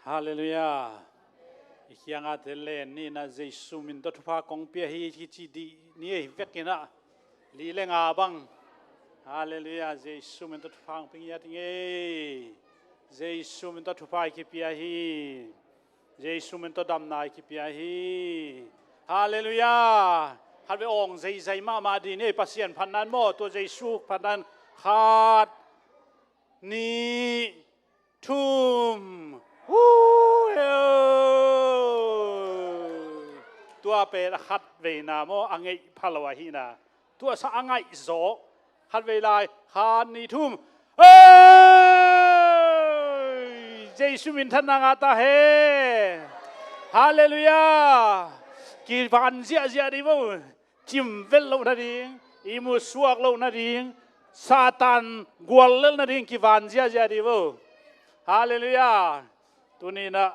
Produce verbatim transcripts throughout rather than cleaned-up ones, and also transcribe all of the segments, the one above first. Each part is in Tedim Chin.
Halleluiah. I kiangah te len ni in ah Jesu min tawh thupha kong pia hi kici dih ni ei vekin ah li le nga bang. Halleluiah. Jesu min tawh thupha kong pia hi. Jesu min tawh thupha i kipia hi. Jesu min tawh damna i kipia hi. Halleluiah. Khat ve awng zeizai mahmah dih ni ei, Pasian phatna in maw, tua Jesu phatna in. Khat, nih, thum. Hu, hu. Tua pen a khat veina maw, a ngeih pha lo ahihna. Tua sa a ngaih zawk. Khat vei lai, khat, nih, thum. Hei! Jesu minthanna ngah ta hen. Halleluiah. Kivan ziahziah dih vo. Cimvelh loh nading, ihmu suak loh nading, Satan guallelh nading kivan ziahziah dih vo. Halleluiah. Tuni in ah,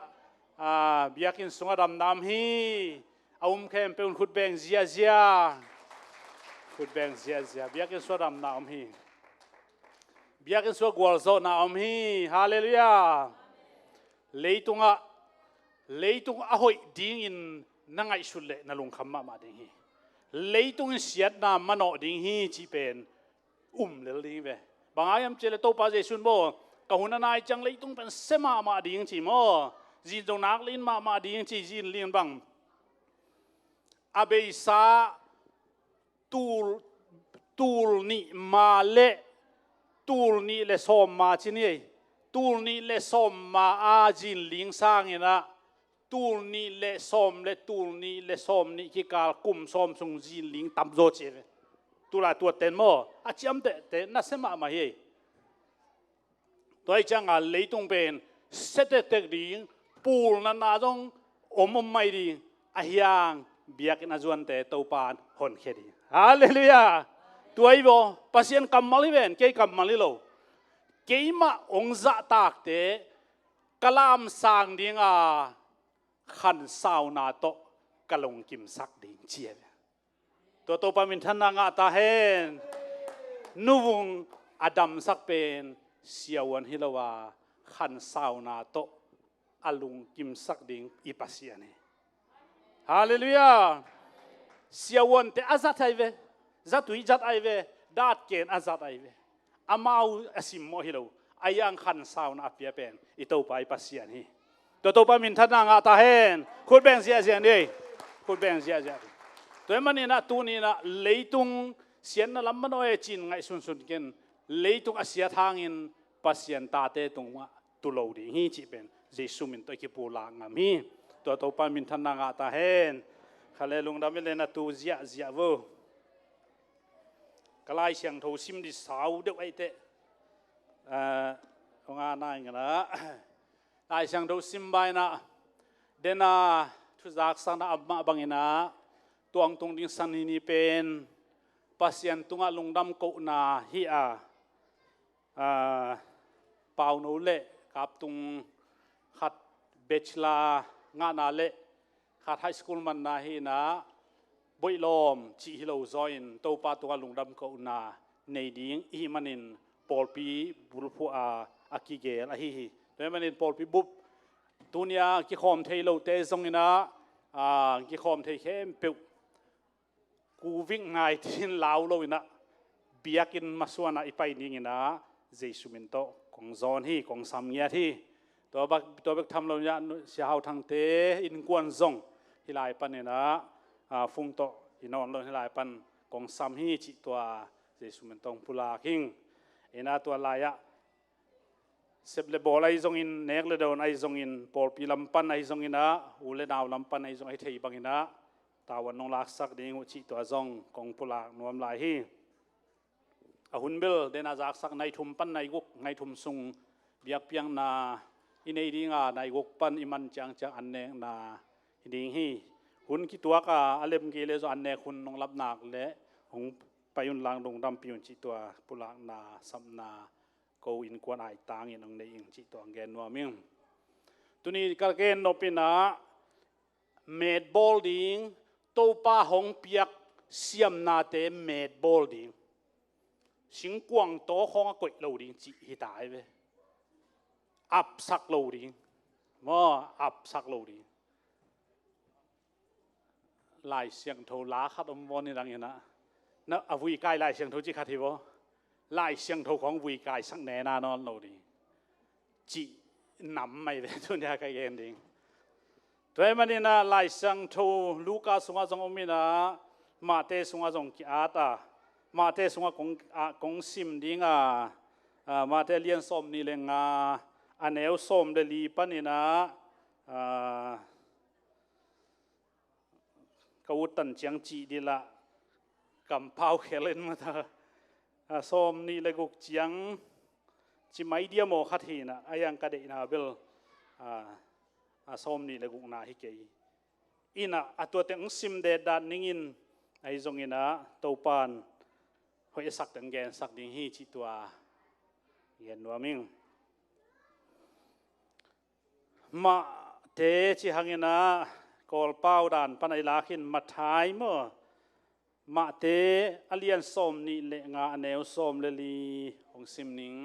ah, biakinn sungah damna om hi. A um khempeuh in khut beng ziahziah. Khut beng ziahziah. Biakinn sungah damna om hi. Biakinn sungah gualzawhna om hi. Halleluiah. Leitungah, leitung a hoih dingin na ngaihsut leh na lungkham mahmah ding hi. Leitung in siatna manawh ding hi cih pen um lel ding hi ve. Bang hang hiam cih leh Topa Jesu in maw, ka hun a nai ciang leitung pen sia mahmah ding ci maw. Zin zong nak lin mahmah ding ci, zin lin bang. A beisa tul, tul nih ma le tul nih le sawm ma ci ni ei. Tul nih le sawm ma a zinling sangin ah tul nih le sawm le tul nih le sawm nih kikal kum sawm sung zinling tamzaw ci ei ve. Tulai tuatte in maw, a ciamtehte nasia mahmah hi ei. Tua ahih ciangin leitung pen sia tektek ding, pulnatna zong om om mai ding, ahi hang biakinn a zuante Topa in honkhia ding. Halleluiah. Tua hi vo, Pasian kammal hi ven, kei kammal hi lo. Keimah hong zahtakte ka lamsang ding a, khansauna tawh ka lungkimsak ding ci ei ve. Tua Topa minthanna ngah ta hen. Nuvung a damsak pen siavuan hi lo a, khansauna tawh a lungkimsak ding i Pasian hi. Halleluiah. Siavuante a zat ahi ve. Zatui zat ahi ve. Datken a zat ahi ve. Amau a simmawh hi lo. Ahi hang khansauna a pia pen i Topa i Pasian hi. Tua Topa minthanna ngah ta hen. Khut beng ziahziah ni ei. Khut beng ziahziah ni. Tua ahih manin ah tuni in ah leitung siatna lam manawh e ci-in ngaihsunsun ken. Leitung a siat hangin Pasian tate tungah tu lo ding hi cih pen Jesu min tawh i kipulak ngam hi. Tua Topa minthanna ngah ta hen. Khat le lungdam i le na tu ziahziah vo. Ka Lai Siangtho sim dih sau deuh ahih teh, ah, kong a nai ngana. Lai Siangtho sim baina, dena thuzaksakna amah bangin ah, tuangtung ding sanini pen Pasian tungah lungdam kohna hi a, ah, pauno le kaptung, khat bachelor ngahna le khat high school manna hi in ah, boihlawm cih hi lo zaw in Topa tungah lungdam kohna nei ding i hih manin pawlpi bulphuh a, a kigel ahi hi. Tua ahih manin pawlpi bup tuni a kikhawm thei lote zongin ah, ah, kikhawm thei khempeuh covid nineteen lau lo in ah, biakinn masuan ah i pai dingin ah Jesu min tawh kong zawn hi, kong sam ngiat hi. Tua bek, tua bek tham lo in ah, Sia Hau Thangte innkuan zong hih lai panin ah, ah, phone tawh i nawn lo in hih lai pan kong sam hi cih tua Jesu min tawh kong pulak ing. In ah tua lai-ah sep le bawl ahi zongin, nek le dawn ahi zongin, pawlpi lam pan ahi zongin ah, u le nau lam pan ahi zong ahi thei bangin ah, tavuan nong laksak ding uh cih tua zong kong pulak nuam lai hi. A hun bel dena zaksak nai thum pan nai guk, nai thum sung biakpiakna i nei ding a, nai guk pan i man ciangciang an nekna hi ding hi. Hun kituak a, a lem kei le zong an nek hun nong lap nak le hong pai un lang lungdampi un cih tua pulakna sapna ko innkuan aitangin hong nei ing cih tua hong gen nuam ing. Tuni ka gen nop in ah, metbawl ding, Topa hong piak siamnate metbawl ding. Singkuang tawk hong a koih lo ding cih hi ta hi ve. Apsak lo ding. Maw, apsak lo ding. Lai Siangtho la khat om vaw ni dang inah, na a vuikai Lai Siangtho ci khat hi vaw. Lai Siangtho khawng vuikaisak nena nawn lo ding. Cih nam mai ve tunia ka gen ding. Tua ahih maninah Lai Siangtho Luka sungah zong om inah, Mate sungah zong ki-at a, Mate sungah kong, ah, kong sim ding a, ah, Mate lian sawm nih le nga, a neu sawm le li paninah, ah, ka ut tan ciang cih dih lah kampau khel in mata, ah, sawm nih le guk ciang ci mai dia maw khat hinah, a hiang ka deihna bel, ah, ah, sawm nih le gukna hi kei. Inah a tua teng sim detdat ningin, ahi zonginah Topan hoih a sak teng gensak ding hi cih tua gen nuam ing. Mate ci hanginah Kawlpau dan pan a i lak in Matthai maw. Mate a lian sawm nih le nga, a neu sawm le li hong sim ning.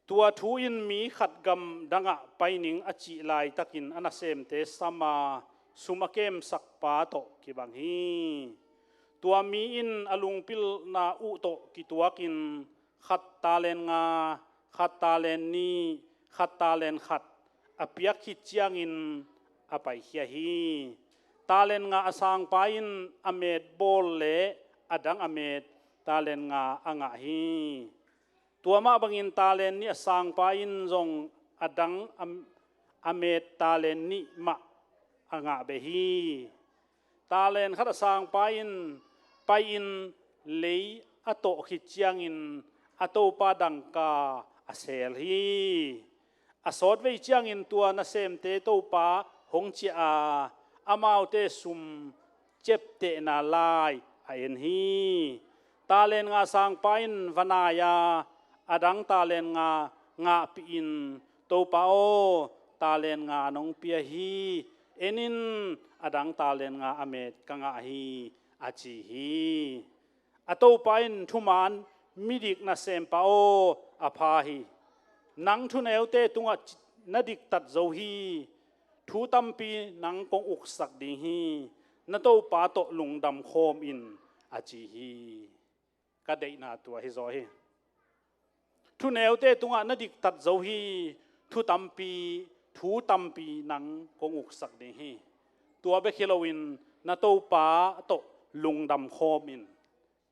Tua thu in mi khat gamdangah pai ning a cih laitakin a nasemte sama sum a kemsakpa tawh kibang hi. Tua mi in a lungpilna uh tawh kituakin khat talen nga, khat talen nih, khat talen khat a piak khit ciangin a paikhia hi. Talen nga a sangpa in a met bawl le a dang a met talen nga a ngah hi. Tua mah bangin talen nih a sangpa in zong a dang a, a met talen nih mah a ngah beh hi. Talen khat a sangpa in pai-in lei a tawh khit ciangin a topa dangka a seel hi. A sawt vei ciangin tua nasemte topa hong ciah a, amaute sum ciaptehna lai a en hi. Talen nga sangpa in va nai a, a dang talen nga ngahpih in, "Topa aw, talen nga nong pia hi. En in, a dang talen nga a met ka ngah hi," a ci hi. A topa in, "Thuman midik nasempa aw, a pha hi. Nang thuneute tungah ci-, na diktat zo hi. Thu tampi nang kong uksak ding hi. Na topa tawh lungdam khawm in," a ci hi. Ka deihna tua hi zaw hi. Thuneute tungah na diktat zo hi. Thu tampi, thu tampi nang kong uksak ding hi. Tua bek hi loin na topa tawh lungdam khawm in,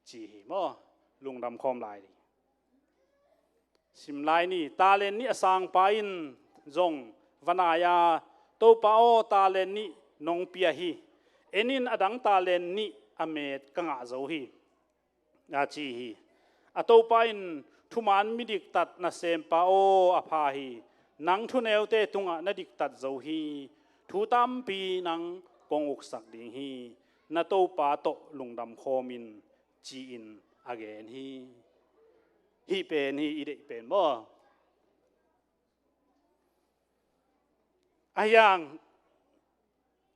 ci hi maw. Lungdam khawm lai ding. Sim lai ni, talen nih a sangpa in zong va nai a, "Topa aw, talen nih nong pia hi. En in, a dang talen nih a met ka ngah zo hi," a ci hi. A topa in, "Thuman midiktat nasempa aw, a pha hi. Nang thuneute tungah na diktat zo hi. Thu tampi nang kong uksak ding hi. Na topa tawh lungdam khawm in," ci-in a gen hi. Hih pen hi i deih pen maw. A hiang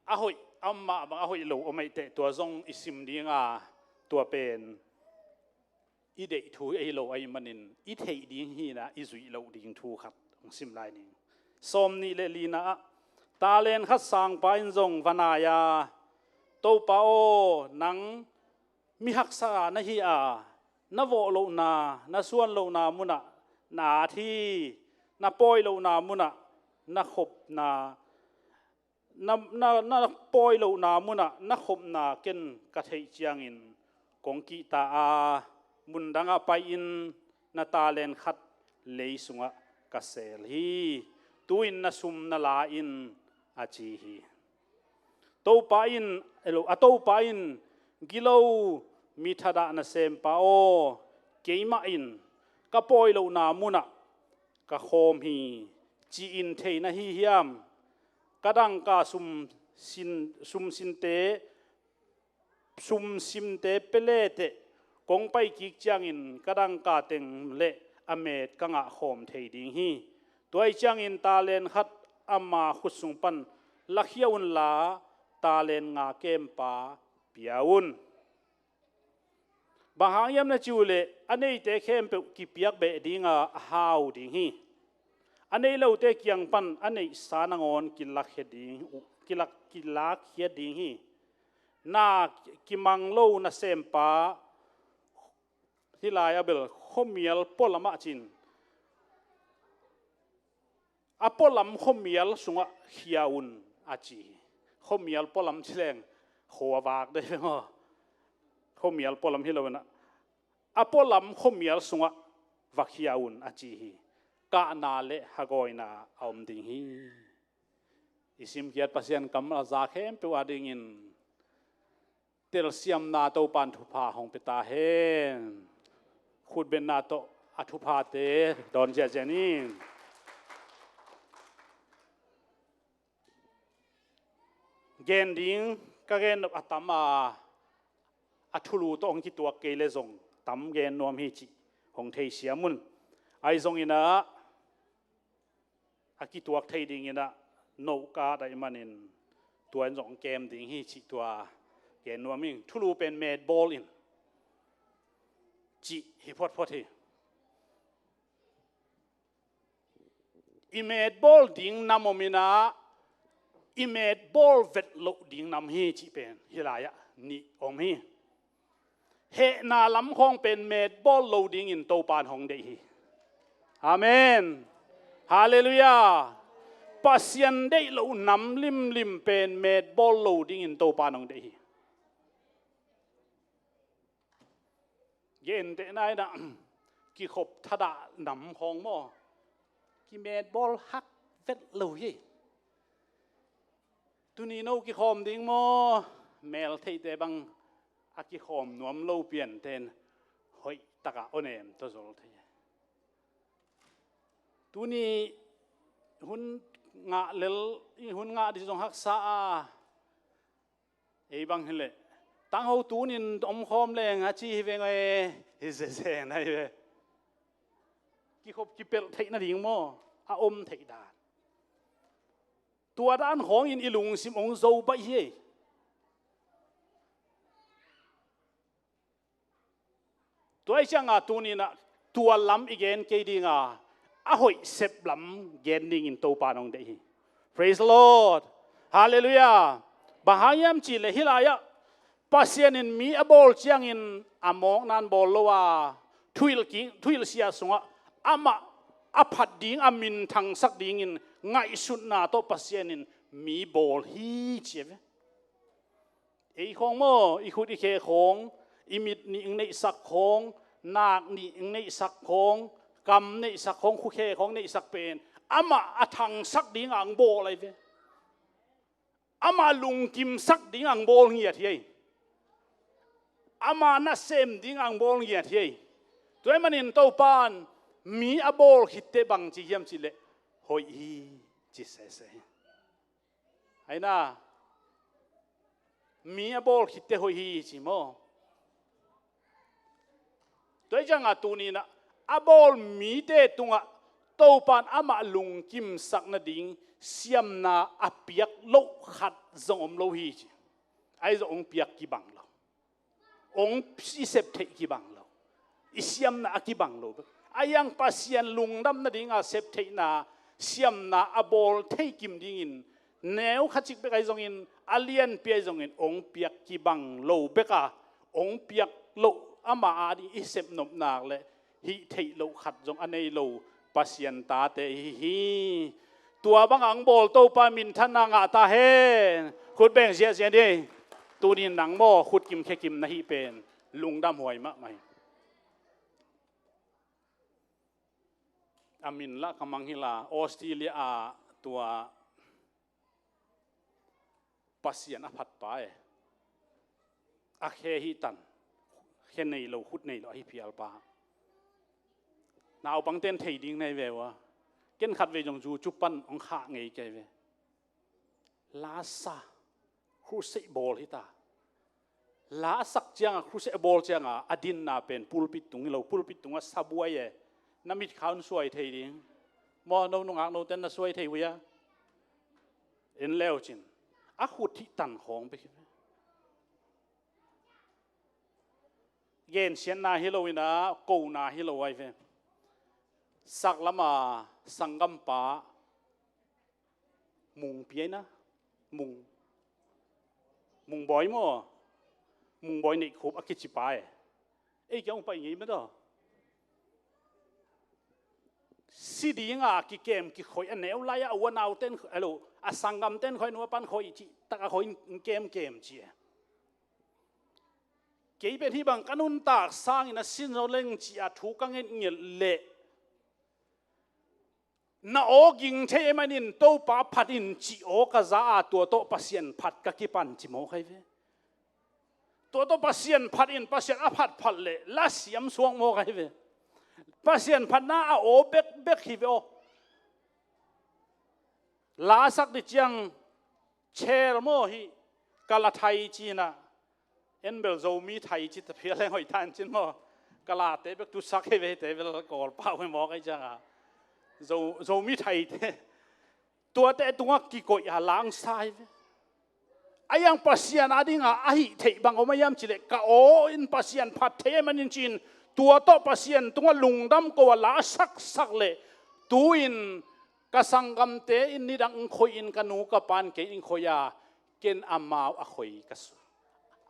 a hoih, amah bang a hoih lo om aih teh tua zong i sim ding a, tua pen i deih thu ahi lo ahih manin i theih ding hi-in ah i zuih loh ding thu khat hong sim lai ning. Sawm nih le lina ah, talen khat sangpa in zong va nai a, "Topa aw, nang mi haksa na hi a, na vawh lohna, na suan lohna munah na at hi. Na pawi lohna munah na khopna, na, na, na pawi lohna munah na khopna ken ka theih ciangin kong kihta a, mundangah pai-in na talen khat lei sungah ka seel hi. Tu-in na sum na la in," a ci hi. Topa in, a topa in, "Gilo, mi thadah nasempa aw, keimah in ka pawi lohna munah ka khawm hi, ci-in thei na hi hiam? Ka dangka sum sin, sum sinte, sum simte pia leteh kong pai kik ciangin ka dangka teng le a met ka ngah khawm thei ding hi. Tua ahih ciangin talen khat ama khut sung pan lakhia unla, talen nga kempa pia un. Bang hang hiam na cih uh leh a neite khempeuh kipiak beh ding a, a hau ding hi. A nei lote kiang pan a neihsa nangawn kilakkhia ding uh, kilak, kilakkhia ding hi. Na kimang lo nasempa hih lai-ah bel khuamial pualam ah cin, a pualam khuamial sungah khia un a ci hi. Khuamial pualam ci leng khua vak dei ve maw? Khuamial pualam hi lo inah, a pualam khuamial sungah va khia un a ci hi. Kahna le hagawina a om ding hi. I simkhiat Pasian kammal a za khempeuh a dingin telsiamna Topan thupha hong pia ta hen. Khutbetna tawh a thuphate dawn ziahziah ni. Gen ding ka gen nop a tam a, a thulu tawh hong kituak kei le zong tam gen nuam hi cih hong theisiam un. Ahi zongin ah a kituak thei dingin ah note card ahih manin tua in zong kem ding hi cih tua gen nuam ing. Thulu pen metbawl in cih hi photphot hi. I metbawl ding nam om inah i metbawl vet loh ding nam hi cih pen hih lai-ah nih om hi. Hehna lam khawng pen metbawl lo dingin Topan hong deih hi. Amen. Halleluiah. Pasian deih loh nam limlim pen metbawl lo dingin Topan hong deih hi. Gentehna inah kikhop thadah nam khawng maw, kimetbawl hak vet lo hi. Tuni no kikhawm ding maw? Mel theihte bang a kikhawm nuam lo pianten hoih takah aw nem tawh zol thei. Tuni hun ngah lel, i hun ngah dih zong haksa a, ei bang hileh tangho tunin omkhawm leng a ci hi veng e, hi zezen ahi ve. Kikhop kipelh theih nading maw, a om theih dan. Tua dan khawngin i lungsim hong zo baih hi. Tua ih cianga tuninah tua lam i gen kei dinga, a hoih sep lam gen dingin Topa nong deih hi. Praise the Lord. Halleluiah. Bang hang hiam cihleh hih lai-ah Pasian in mi a bawl ciangin a mawkna in bawl lo a, thuhilh ki, thuhilh sia sungah amah a phat ding a minthangsak dingin ngaihsutna tawh Pasian in mi bawl hi ci a ve. Ei khawng maw, i khut i khe khawng, i mit nih ing neihsak khawng, nak nih ing neihsak khawng, kam neihsak khawng, khukhe khawng neihsak pen amah a thangsak ding ang bawl ahi ve. Amah lungkimsak ding ang bawl ngiat hi ei. Amah nasem ding ang bawl ngiat hi ei. Tua ahih manin Topan mi a bawl khitte bang ci hiam cihleh hoih hi ci sese hi. Aina, mi a bawl khitte hoih hi ci maw? Tua ih cianga tuninah a bawl mite tungah Topan amah lungkimsak nading siamna a piak loh khat zong om lo hi ci. Ahi zong hong piak kibang lo. Hong i sep theih kibang lo. I siamna a kibang lo bek. A iang Pasian lungdam nadinga sep theihna siamna a bawl thei kim dingin neu khat cik bek ahi zongin, a lianpi ahi zongin hong piak kibang lo beka, hong piak loh ama ading i sep nopnak le hih theih loh khat zong a nei lo Pasian tate ihi hi. Tua banga ang bawl Topa minthanna ngah ta hen. Khut beng ziahziah ni. Tunin nang maw, khut kim khe kim na hih pen lungdam huai mahmah hi. A min lah ka mang hi la, Australia ah tua Pasian a phatpa e. A khe hih tan, khe nei lo, khut nei lo ahi phialpa. Naupangten thei ding nei ve ua. Ken khat vei zong zu cu pan hong khah ngei kei ve. Lasa, crusade bawl hi ta. La a sak cianga, crusade a bawl cianga a dinna pen pulpit tung hi lo, pulpit tungah sabuai e. Na mitkha un suai thei ding. Maw, no nungak noten na suai thei uh hia? En leu cin a khut hih tan khawng bek hi ve. Gensiatna hi lo inah, kona hi lo ahi ve. Saklama sanggampa Mung Piaina, Mung, Mung Bawi maw, Mung Bawi Neih Khup a kici pa e. Ei kiang ung pai ngei mah tawh. Si dinga kikem kikhoih a neu lai-ah a unauten, a lo, a sanggamten khoih, a nu a pan khoih cih tak a khoih in kemkem ci e. Kei pen hih bang ka nuntak sangin a sin zo leng ci-a thu ka ngetnget leh na aw ging thei ahih manin Topa phat in cih aw ka za a, tua tawh Pasian phat ka kipan ci mawk ahi ve. Tua tawh Pasian phat in Pasian a phatphat leh la siam suak mawk ahi ve. Pasian phatna a aw bekbek hi ve aw. La sak dih ciang chel maw hih, ka la thai ci-in ah, en bel Zomi thai ci ta phial leng hoih ta in cin maw. Ka late bek tu sak hi ve, hihte bel Kawlpau hi mawk ahi ciangin. Zo, Zomi thaite. Tuate tungah kikoih a langsa hi ve. A iang Pasian a dinga a hih theih bang om a hiam cih leh ka aw in Pasian phat thei ahih manin ci-in tua tawh Pasian tungah lungdam ko a la saksak leh tu-in ka sanggamte in nidang ung khoih in ka nu ka pan kei ung khoih a, ken amau a khoi ka su-,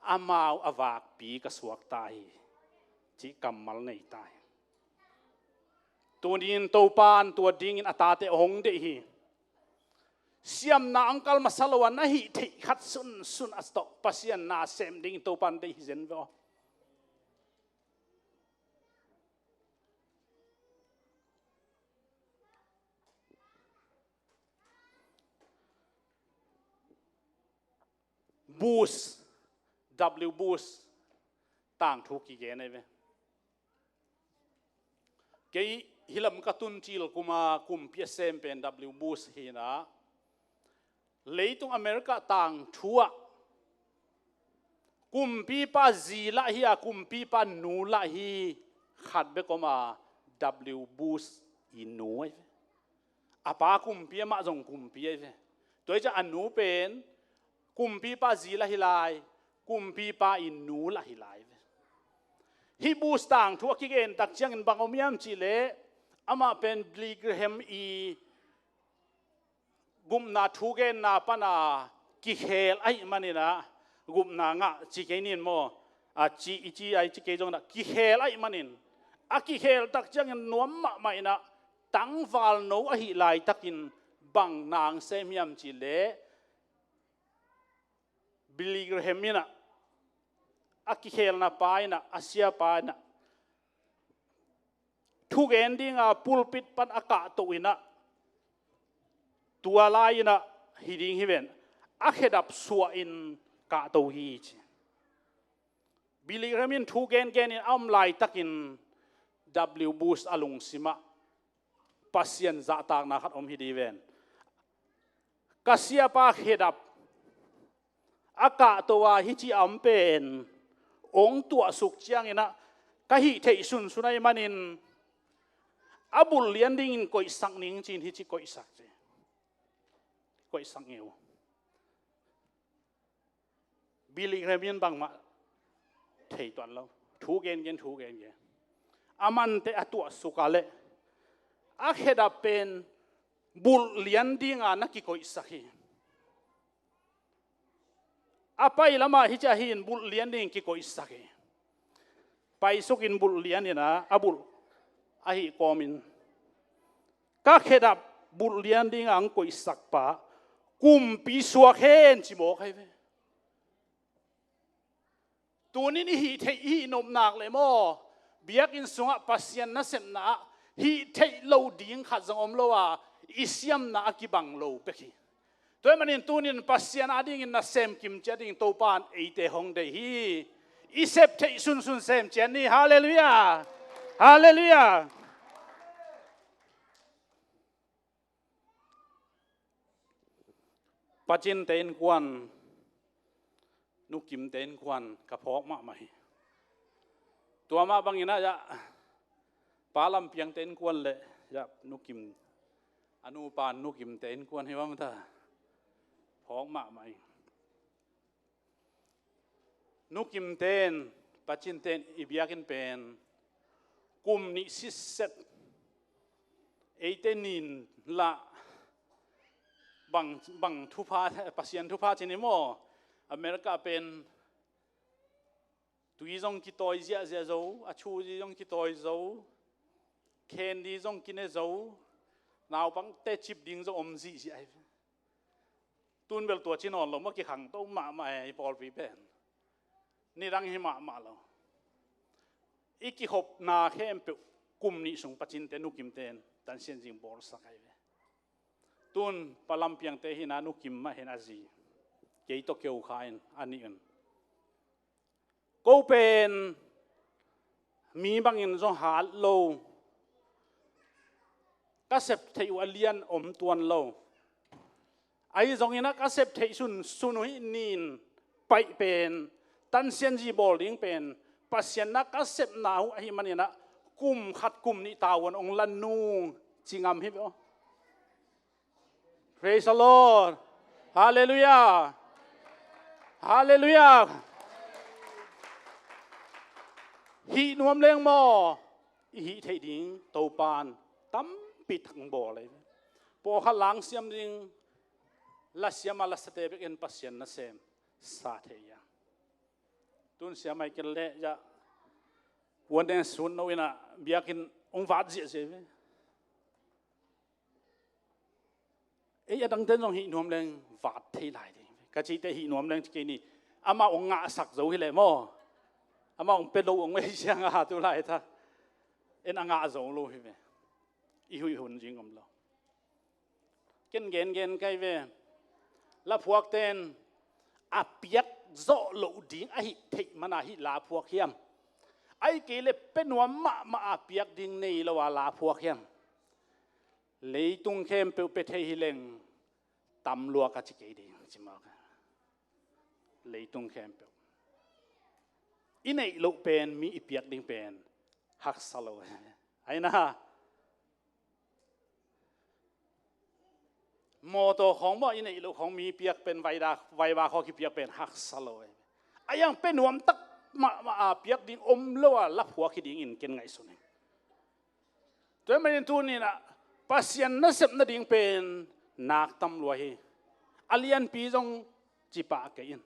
amau a vakpi ka suak ta hi, cih kammal nei ta hi. Tuni-in Topa in tua dingin a tate hong deih hi. Siamna hong kal masa lo a na hih theih khat sunsun a tawh Pasian na sem dingin Topa in deih hi zen ve aw. Bush, W Bush tangthu kigen ahi ve. Kei hih lam ka tun cil kum a kumpi a sem pen W Bush hi-in ah, leitung America tangthu ah kumpipa zi lah hi a, kumpipa nu lah hi khat bek om a, W Bush i nu ahi ve. A pa kumpi, amah zong kumpi ahi ve. Tua hi ciang a nu pen kumpipa zi lah hi lai, kumpipa i nu lah hi lai ve. Hih Bush tangthu a kigen tak ciangin bang om hiam cih leh, amah pen Billy Graham i gupna thugenna pana kikhel ahih manin ah, gupna ngah ci kei ning maw, a ci, i ci, a i ci kei zongin ah kikhel ahih manin, a kikhel tak ciangin nuam mahmah in ah, tangvalno ahih laitakin bang na hong sem hiam cih leh, Billy Graham in ah, a kikhelna pa in ah, a siapa in ah, thugen dinga pulpit pan a kahto in ah, tua lai-in ah hi ding hi ven, a khedap suahin kahto hi ci. Billy Graham in thu gengenin a om laitakin W Bush a lungsimah Pasian zahtakna khat om hi ding hi ven. Ka siapa khedap a kahto a hih ci a om pen hong tuahsuk ciangin ah, ka hih theih sunsun ahih manin a bulh lian dingin koihsak ning ci-in hih ci koihsak ci. Koihsak ngeu. Billy Graham in bangmah thei tuan lo. Thu gengen, thu gengen. A mante a tuahsuk a leh, a khedap pen bulh lian dinga na kikoihsak hi. A pai lamah hih ci-a hi-in bulh lian dingin kikoihsak hi. Paisukin bulh lian in ah, a bulh ahih kawmin, ka khedap bulh lian dinga hong koihsak pa kumpi suak hen ci mawk ahi ve. Tunin i hih theih, i hih nop nak leh maw, biakinn sungah Pasian nasepna ah hih theih loh ding khat zong om lo a, i siamna a kibang lo pek hi. Tua ahih manin tunin Pasian a dingin nasem kimciat ding Topa in eite hong deih hi. I sep theih sunsun sem ciat ni. Halleluiah. Halleluiah. Pacinte innkuan, Nukimte innkuan ka phawk mahmah hi. Tua mah bangin ah, ya, Pa Lampiangte innkuan le, ya, Nukim, a nupa Nukimte innkuan hi bang ta. Phawk mahmah hi. Nukimte in, Pacinte in i biakinn pen kum nih sitset Eite nin lah bang, bang thupha, Pasian thupha ci ni maw? America pen tui zong kitawi ziahziah zo, a thu zi zong kitawi zo, khen di zong kine zo, naupangte cip ding zong om zihziah hi. Tun bel tua ci nawn lo maw, kikhangto mahmah e i pawlpi pen. Nidang hi mahmah lo. I kihopna khempeuh kum nih sung pacinte nukimte in tansian zing bawlsak ahi ve. Tun pa Lampiangte hi na, nukim mah hi na, a zi kei tawh keu kha in a nih un. Ko pen mi bangin zong hat lo, ka sep theih uh a lian om tuan lo. Ahi zongin a ka sep theih sunsun uh hih nin paih pen, tansian zi bawl ding pen, Pasian na ka sepna uh ahih manin ah kum khat kum nih tavuan ong la nung ci ngam hi ve aw. Praise the Lord. Hallelujah. Hallelujah. Hih nuam leng maw, i hih theih ding Topan tampi thang bawl ei. Pawlkhat lang siam ding, la siam a la sate bek in Pasian nasem sa thei a. Tun siam ai ken leh ya, wan den sun no ina biakinn ong vat ziahziah ve. Ei, a dangten zong hih nuam leng vat thei lai ding. Ka cite hih nuam leng ci kei ni. Amah ong ngahsak zo hi leh maw, amah ong pia lo ong ei siang a tu lai ta. En a ngah zo lo hi ve. I huih hun zing om lo. Ken gengen kai ve. Laphuakten a piak zawh loh ding ahih theih mana hih laphuak hiam? Ahih kei leh pe nuam mahmah a piak ding nei lo a laphuak hiam? Leitung khempeuh pe thei hi leng tam lua ka ci kei ding, ci mawk a. Leitung khempeuh. I neih loh pen, mi i piak ding pen haksa lo. Aina. Mawtaw khawng maw, i neih loh khawng mi piak pen, vaida, vaiva khawng kipiak pen haksa lo. A iang pe nuam tak mahmah a piak ding om lo a laphuak hi dingin ken ngaihsun hi. Tua manin tuni na Pasian nasep nading pen nak tam lua hi. A lianpi zong ci pah kei in.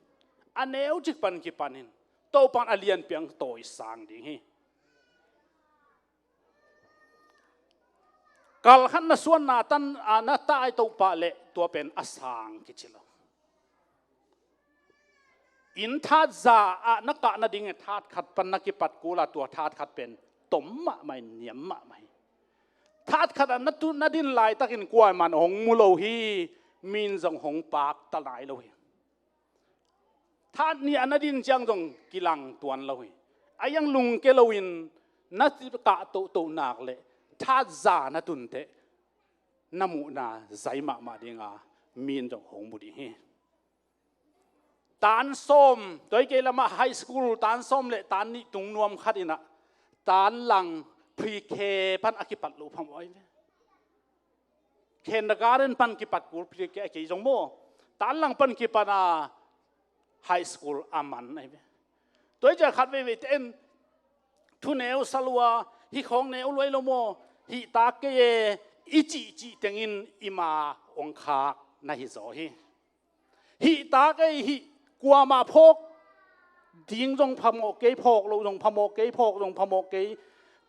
A neu cik pan kipan in. Topan a lianpi ang tawisang ding hi. Kalkhat na suan na tan, a na tai Topa leh tua pen a sang kici lo. Inn that za ah na kah nading e, that khat pan na kipat kul a, tua that khat pen tom mahmah in, niam mahmah hi. That khat ah na tu, na din laitakin kuaman hong mu lo hi, min zong hong pakta nai lo hi. That nih ah na din ciang zong kilang tuan lo hi. A iang lungke loin na kah tohtoh nak leh that za na tunteh na muhna zai mahmah dinga min zong hong mu ding hi. Tan sawm, tua hi kei lamah high school tan sawm le tan nih tung nuam khat inah tan lang pre-K pan a kipat loh phamawh ahi ve. Kindergarten pan kipat kul pre-K a kei zong maw, tan lang pan kipat a high school a man ahi ve. Tua hi ciah khat veivei te en thu neu sa lua, hih khawng neu luai lo maw, hih tak kei e i cihcih tengin i ma ong khak na hi zaw hi. Hih tak ei, hih kuamah phawk ding zong phamawh kei, phawk loh zong phamawh kei, phawk zong phamawh kei.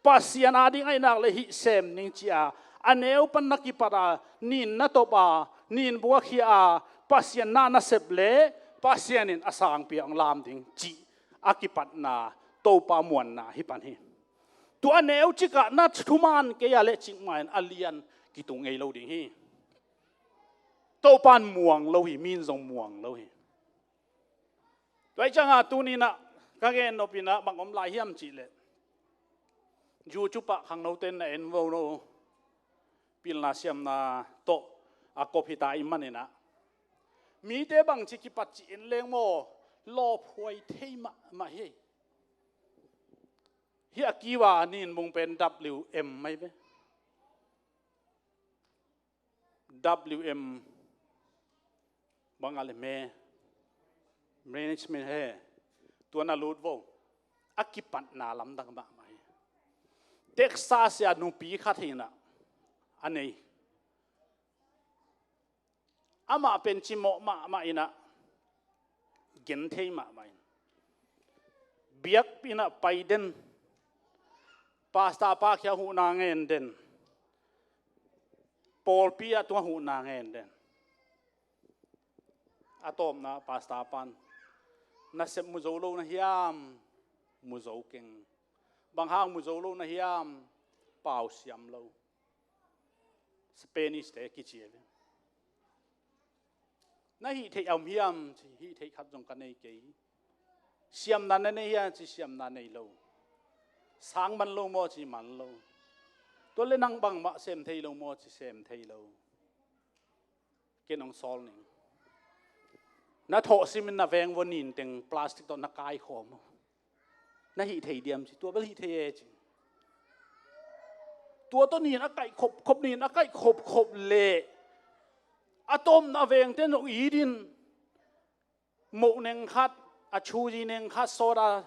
Pasian a ding aihnak le hih sem ning ci-a a neu pan na kipat a, nin na top a, nin buakhia a, Pasian na na sep le Pasian in a sangpi a ong lam ding cih a kipatna Topa muanna hi pan hi. Tua a neu cikah na thuman kei a le cikmah in a lian kitung ngei lo ding hi. Topan muang lo hi, min zong muang lo hi. Tua hi ciangah tuninah ka gen nopinah bang om lai hiam cihleh, YouTube ah khangnote in na en vo lo, pilna siamna tawh a kop hita i maninah mite bangci kipat ci en leng maw, lawphuai thei mahmah hi. Hi a kiva nin bung pen W M mai ve. W M bang a le me management he, tua na lut vo. A kipatna lamdang mahmah hi. Texas a nupi khat hinah a nei. Amah pen cimawh mahmah in ah, genthei mahmah in, biakpi in ah pai den, pastor pa kiang huhna ngen den, pawlpi ah tung ah huhna ngen den. A tawpna pastor pan, "Nasep mu zo lo na hiam?" "Mu zo keng." "Bang hang mu zo lo na hiam?" "Pau siam lo." Spanish te kici a ve. "Na hih theih a om hiam?" ci. "Hih theih khat zong ka nei kei." "Siamna na nei hiam?" ci. "Siamna nei lo." "Sang man lo maw?" ci. "Man lo." "Tua leh nang bangmah sem thei lo maw?" ci. "Sem thei lo." "Ken hong sawl ning. Na thawh simin na veng vua nin teng plastic tawh na kaikhawm uh. Na hih thei diam?" ci. "Tua bel hih thei e," ci. Tua tawh nin a kaih khopkhop, nin a kaih khopkhop leh a tawpna vengte in zong it in, moh neng khat, a chuzi neng khat sawt a,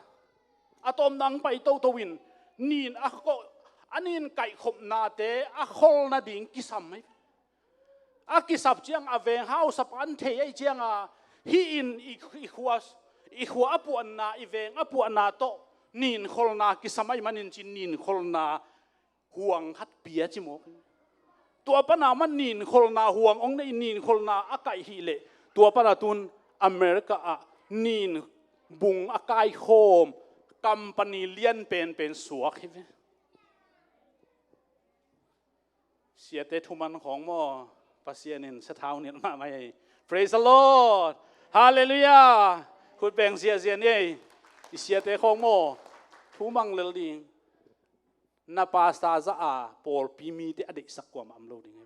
a tawpna hong pai toto in, nin a kho-, a nin kaihkhopnate a khol nading kisam hi. A kisap ciang a veng hausapa in thei ahih cianga, hih in i, i khua, i khua a puahna, i veng a puahna tawh nin kholna kisam ahih manin ci, nin kholna huang khat pia ci mawk. Tua pana mah nin kholna huang hong nei, nin kholna a kaih hi leh, tua pana tun America ah nin bung a kaikhawm company lian penpen suak hi ve. Siate thuman khawng maw, Pasian in sathau nilh mahmah hi. Praise the Lord. Hallelujah. Khut beng ziahziah ni ei. I siate khawng maw, thumang lel ding. Na pastor zah a pawlpi mite a deihsak kuamah om lo ding hi.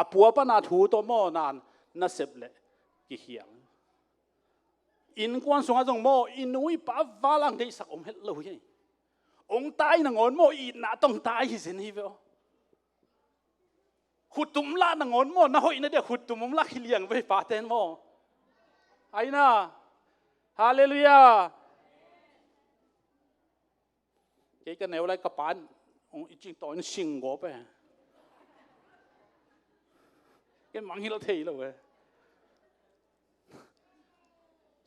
A pua pana thu tawh maw, nan na sep leh kikhial. Innkuan sungah zong maw, i nu i pa val ang deihsak om het lo hi. Hong tai nangawn maw, itna tawh hong tai hi zen hi ve aw. Khuttum lah nangawn maw, na hoihna dia khuttum hong lak hi liang ve, paten maw. Aina. Hallelujah. Kei ka neu lai ka pan hong i cing tawh in sing gawp e. Ken mangngilh thei lo e.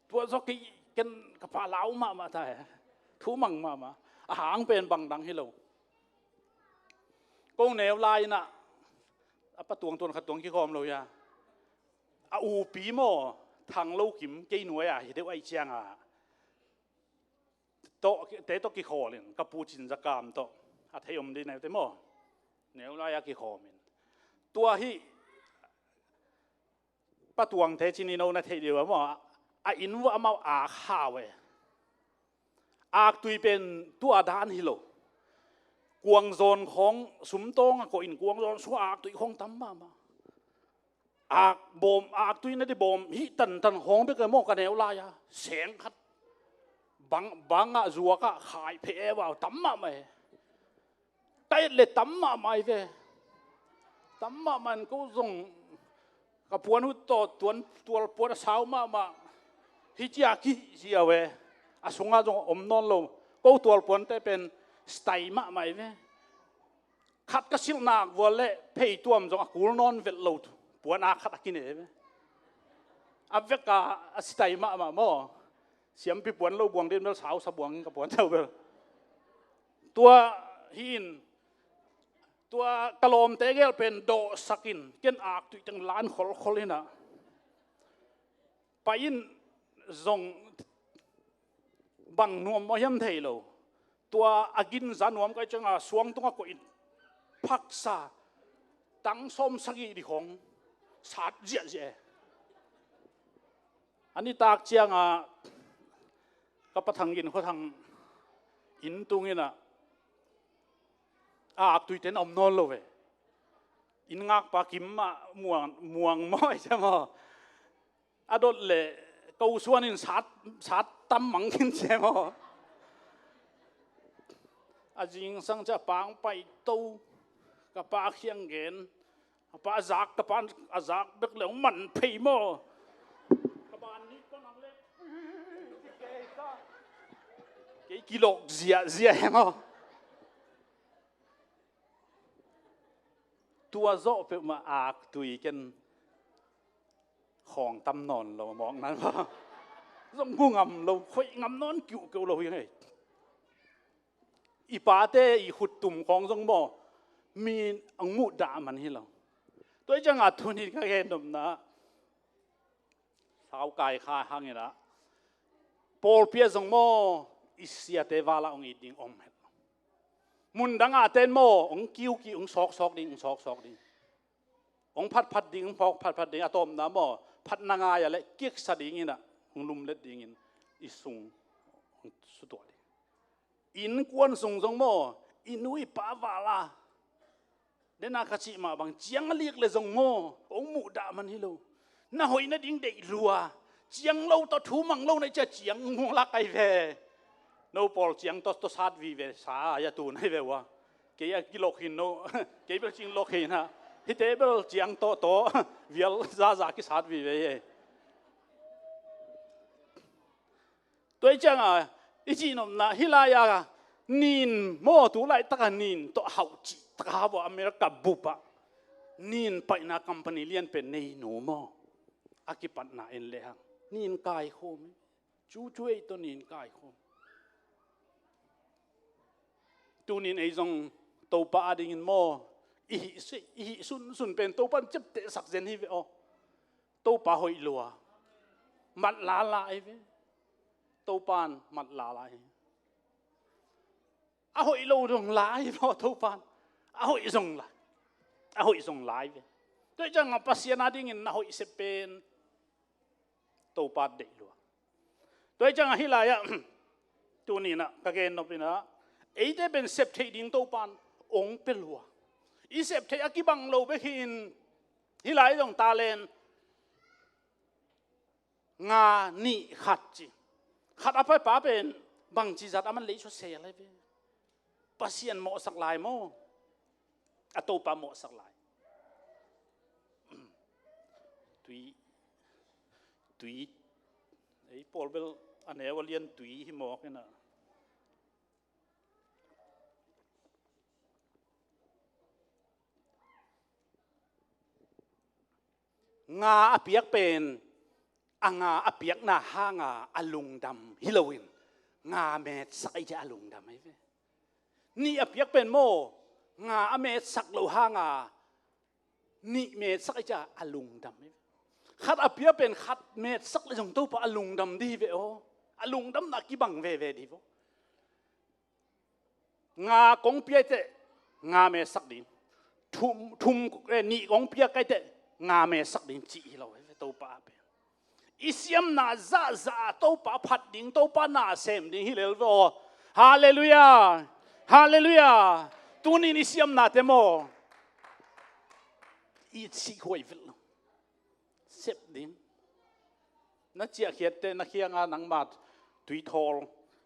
Tua zawh kei ken ka pa lau mahmah ta e. Thumang mahmah. A hang pen bang dang hi lo. Ko neu lai-in ah, a pa tuang tuan khat tuang kikhawm lo hi a. A upi maw, Thang Lo Kim, kei nuai-a hi deuh ahih ciangin tawh, te tawh kikhawl in, ka pu Cin Za Kam tawh, a thei om ding neute maw, neu lai-a kikhawm in. Tua hi, pa tuangte cih ni, no na theih deuh a maw, a inn uah amau ak hau e. Aktui pen tua dan hi lo. Kuangzawn khawng sumtawng a koih in, kuangzawn sungah aktui khawng tam mahmah. Ak bawm, aktui na di bawm hih tantan khawng bek e maw, ka neu lai-a seng khat bang, bangah zuakah khai pheh e, vau tam mahmah e. Ka et leh tam mahmah hi ve. Tam mahmah in ko zong ka puan uh tawh tuan, tual puan a sau mahmah. Hih cia kihih cia ve. A sungah zong om nawn lo. Ko tual puante pen sitai mahmah hi ve. Khat ka silh nak vua leh phei tuam zong a kul nawn vet lo. Puan a khat a kine ve. A vek a, a sitai mahmah maw. Siampi puan lo buang ding bel sausa buang in ka puan teu bel. Tua hi in, tua ka lawmte gel pen dawhsak in, ken aktui teng lan kholkhol in ah. Pai in zong bang nuam maw hiam thei lo. Tua a ginza nuam ka hih ciangin suang tungah koih in phaksa tang sawm sagih dih khawng sat ziahziah e. A nitak ciangin ka pa Thang Gin Khua Thang inn tung in ah, a aktuite na om nawn lo ve. Inn ngakpa Kim mah muang, muang maw, i cia maw. A dot leh ko suan in sat, sat tam mang khin cia maw. A zingsang cia pang pai to, ka pa khiang gen. A pa a zak, ka pa a zak bek leh hong man phei maw. Ka ban nih pan ang leh kei kilawk ziahziah e maw. Tua zawh peuhmah aktui ken khawng tam nawn lo mawk nan maw. Zong gu ngam lo, khoih ngam nawn kiuhkeuh lo hi ngei. I pate i khuttum khawng zong maw, mi ang muh dah man hi lo. Tua hi ciangah tuni ka gen nopna sau kai kha hangin ah, pawlpi ah zong maw, i siate vala hong it ding om het lo. Mundang ah ten maw, hong kiuki, hong sawksawk ding, hong sawksawk ding. Hong phatphat ding, hong phawk phatphat ding, a tawpna maw, phatna ngai ah le kiksa dingin ah, hong lumlet dingin i sung hong sutuah ding. Innkuan sung zong maw, i nu i pa vala, dena ka cih mah bang, ciang a lik le zong maw, hong muh dah man hi lo. Na hoih nading deih lua, ciang lo tawh thu mang lo na i cia ciang muang lak ai ve. No pawl ciang tawh tawh sat vive sa a, ya tu nai ve ua. Kei a kilok hin no, kei bel cing lok hin ha. Hite bel ciang tawh tawh vial zaza kisat vive e. Tua hi ciangah i cihnopna hih lai-ah nin maw, tu laitakah nin tawh hauh cih taka hau ah America bupah nin paihna company lian pen nei nu maw, a kipatna en lehang nin kaikhawm hi. Cucu ei tawh nin kaikhawm. Tunin ei zong Topa adingin maw, i hih, i hih sunsun pen Topan ciaptehsak zen hi ve aw. Topa hoih lua, mat lala ei ve. Topan mat lala ei. A hoih lo zong lai maw Topan. A hoih zong lai. A hoih zong lai ve. Tua hi ciangah Pasian adingin na hoih sep pen Topa deih lua. Tua hi ciangah hih lai-ah tuninah ka gen nopinah eite pen sep theih ding Topan ong pia lua. I sep theih a kibang lo bek hi-in hih lai zong talent nga nih khat ci. Khat a paipa pen bangci zat a man lei suasel lai ve. Pasian mawhsak lai maw? A Topa mawhsak lai. Tui, tui, ei pawl bel a neu a lian tui hi mawk inah. Nga a piak pen a nga a piakna hanga a lungdam hi loin nga metsak ei cia a lungdam ei ve. Nih a piak pen maw nga a metsak lo hanga nih metsak ei cia a lungdam ei ve. Khat a piak pen khat metsak le zong Topa a lungdam di hi ve aw. A lungdamna kibang veve di vo. Nga kong piaiteh nga metsak ding. Thum, thum, eh, nih kong piak kaiteh nga metsak ding cih hi lo hi ve Topa a pen. I siamna zahzah Topa phat ding, Topa na sem ding hi lel ve aw. Halleluiah. Halleluiah. Tunin i siamnate maw i sihhuai vet lo. Sep ding. Na ciahkhiatte na khianga nangma tui thawl,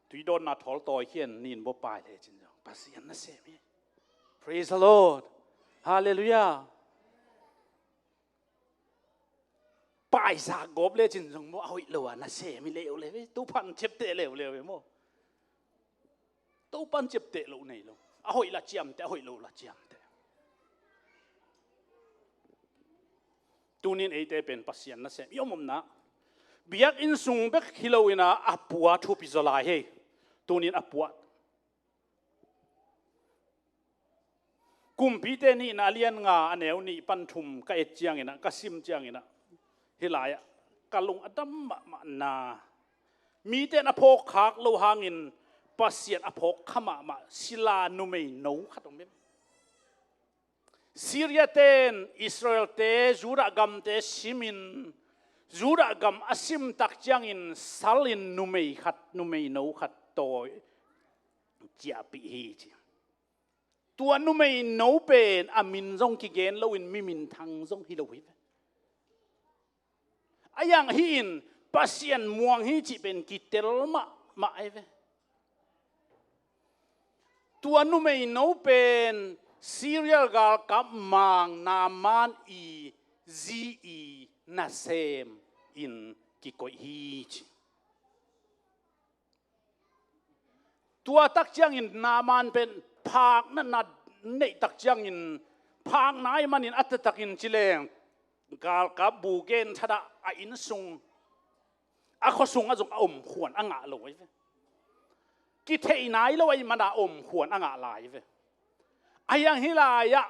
tui dawnna thawl tawi khian nin baw pai lecin zong Pasian na sem hi. Praise the Lord. Halleluiah. Paisa gawp lecin zong maw a hoih lo a na sem hi leuleu hi. Tuphan ciapteh leuleu hi maw. Topan ciapteh loh nei lo. A hoih la ciamteh, a hoih lo la ciamteh. Tunin eite pen Pasian na sem i om omna biakinn sung bek hi loinah a pua thupi zaw lai hei. Tunin a pua Kumpite nihna a lian nga a neu nih pan thum ka et cianginah, ka sim cianginah hih lai-ah ka lung a dam mahmahna. Mite in a phawkkhak lo hangin Pasian a phawkkha mahmah sila numei no khat om in. Syria-te in Israel-te Judah gamte simin Judah gam a simtak ciangin salin numei khat, numei no khat tawi ciahpih hi ci. Tua numei no pen a min zong kigen loin mi minthang zong hi lo hi ve. A yang hi-in Pasian muang hi cih pen kitel mahmah ahi ve. Tua numei no pen Syria galkap mang Naaman i zi i nasem in kikoih hi ci. Tua tak ciangin Naaman pen phakna na neih tak ciangin Phakna ahih manin a taktakin ci leng galkap bu gen thadah a inn sung, a khua sungah zong a om khuan a ngah lo ahi ve. Kitheih nai lo ahih mana om khuan a ngah lai ve. Ahi hang hih lai-ah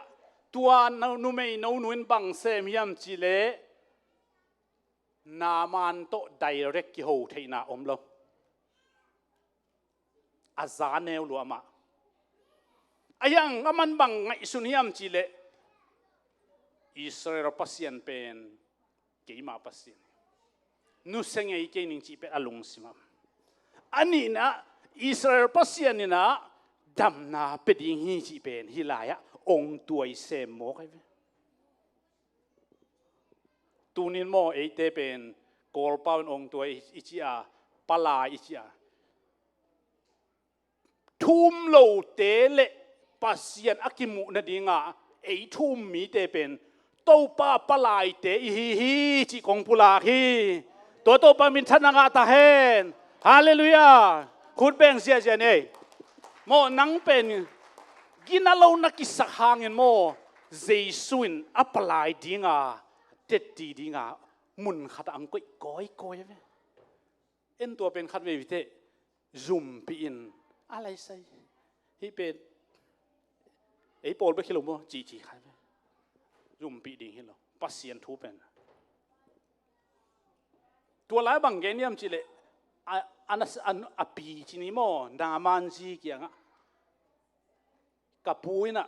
tua no, numei no nu in bang sem hiam cih leh Naaman tawh direct kiho theihna om lo. A za neu lua amah. Ahi hang aman bang ngaihsun hiam cih leh Israel Pasian pen keima Pasian, nusia ngei kei ning cih pen a lungsim ah. A nihna, Israel Pasian in ah damna pia ding hi cih pen hih lai-ah ong tuai sem mawk ahi ve. Tunin maw eite pen Kawlpau in ong tuai i ci a, palai i ci a, thu um lote le Pasian a kimuh nadinga ei thu um mite pen Topa palaite i hi hi cih kong pulak hi. Tua Topa minthanna ngah ta hen. Halleluiah. Khut beng ziahziah ni ei. Maw, nang pen gina lo na kisak hangin maw, Jesu in a palai dinga, tetti dinga mun khatah ang koih kawikawi ve. En tua pen khat vei vite zumpih in a laisai. Hih pen ei pawl bek hi lo maw, cihcih khat ve. Zumpih ding hi lo Pasian thu pen. Tua lai bang gen hiam cih leh a, a, a, a pi ci ni maw, Naaman zi kiangah, ka pu in ah,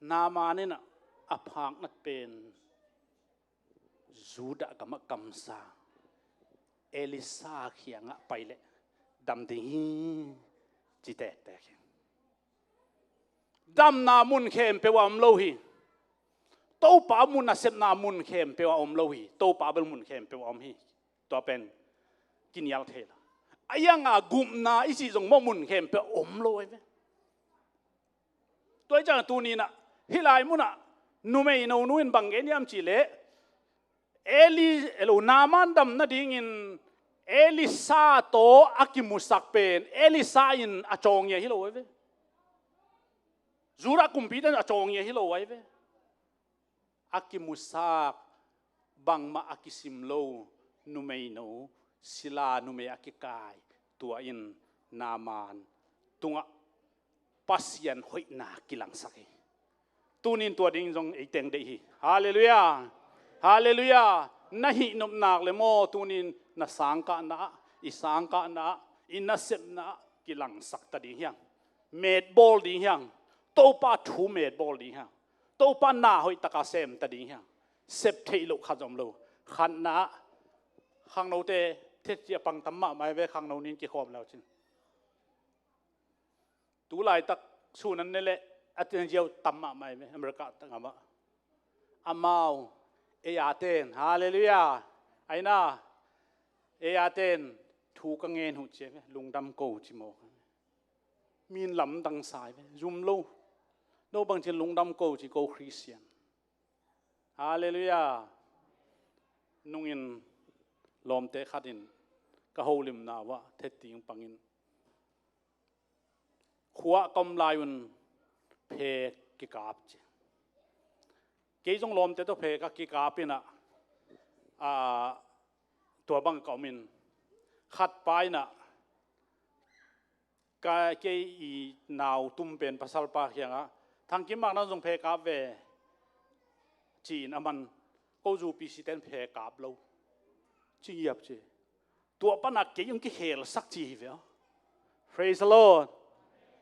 Naaman in ah a phaknat pen Judah gamah kamsa Elisha kiangah pai leh dam ding hi, ci tektek hi. Damna mun khempeuh ah om lo hi. Topa mun a sepna mun khempeuh ah om lo hi. Topa bel mun khempeuh ah om hi. Tua pen kinial thei lo. A ianga gupna i cih zong maw mun khempeuh ah om lo ahi ve. Tua hi ciangah tuni in ah hih lai munah numei no nu in bang gen hiam cih leh Eli, elo, Naaman dam nadingin Elisha tawh a kimusak pen Elisha in a cawng hi lo ahi ve. Judah kumpite in a cawng hi lo ahi ve. A kimusak, bangmah a kisim lo numei no, sila numei a kikai, tua in Naaman tungah Pasian hoihna kilangsak hi. Tunin tua ding zong ei teng deih hi. Halleluiah. Halleluiah. Na hih nopna le maw, tunin na sangkahna ah, i sangkahna ah, i nasepna ah kilangsak ta ding hi hang. Metbawl ding hi hang. Topa thu metbawl ding hi hang. Topa na hoih taka sem ta ding hi hang. Sep theih loh khat zong om lo. Khatna ah, khangnote, thet ci a pang tam mahmah hi ve, khangno ni in kikhawm le uh cin. Tu laitak sun an ne leh a teng ziau tam mahmah hi ve, America tak amah. Amau, ei a ten, halleluiah. Aina, ei a ten, thu ka ngen uh ci hi ve, lungdam ko ci mawk. Min lamdang sa hi ve, zum lo. No bangci lungdam ko ci, ko Christian. Halleluiah. Nungin lawmte khat in ka holimna uah thet ding pangin khua ka om lai un phe kikap ci. Kei zong lawmte tawh phe ka kikap in ah, a, tua bang ka om in khat pa in ah, ka, kei i nau tum pen pasalpa kiangah, Thangkim mak nang zong phe kap ve, ci-in aman, ko zu P C ten phe kap lo, ci ngiap ci. Tua pana kei hong kikhelsak ci hi ve aw. Praise the Lord.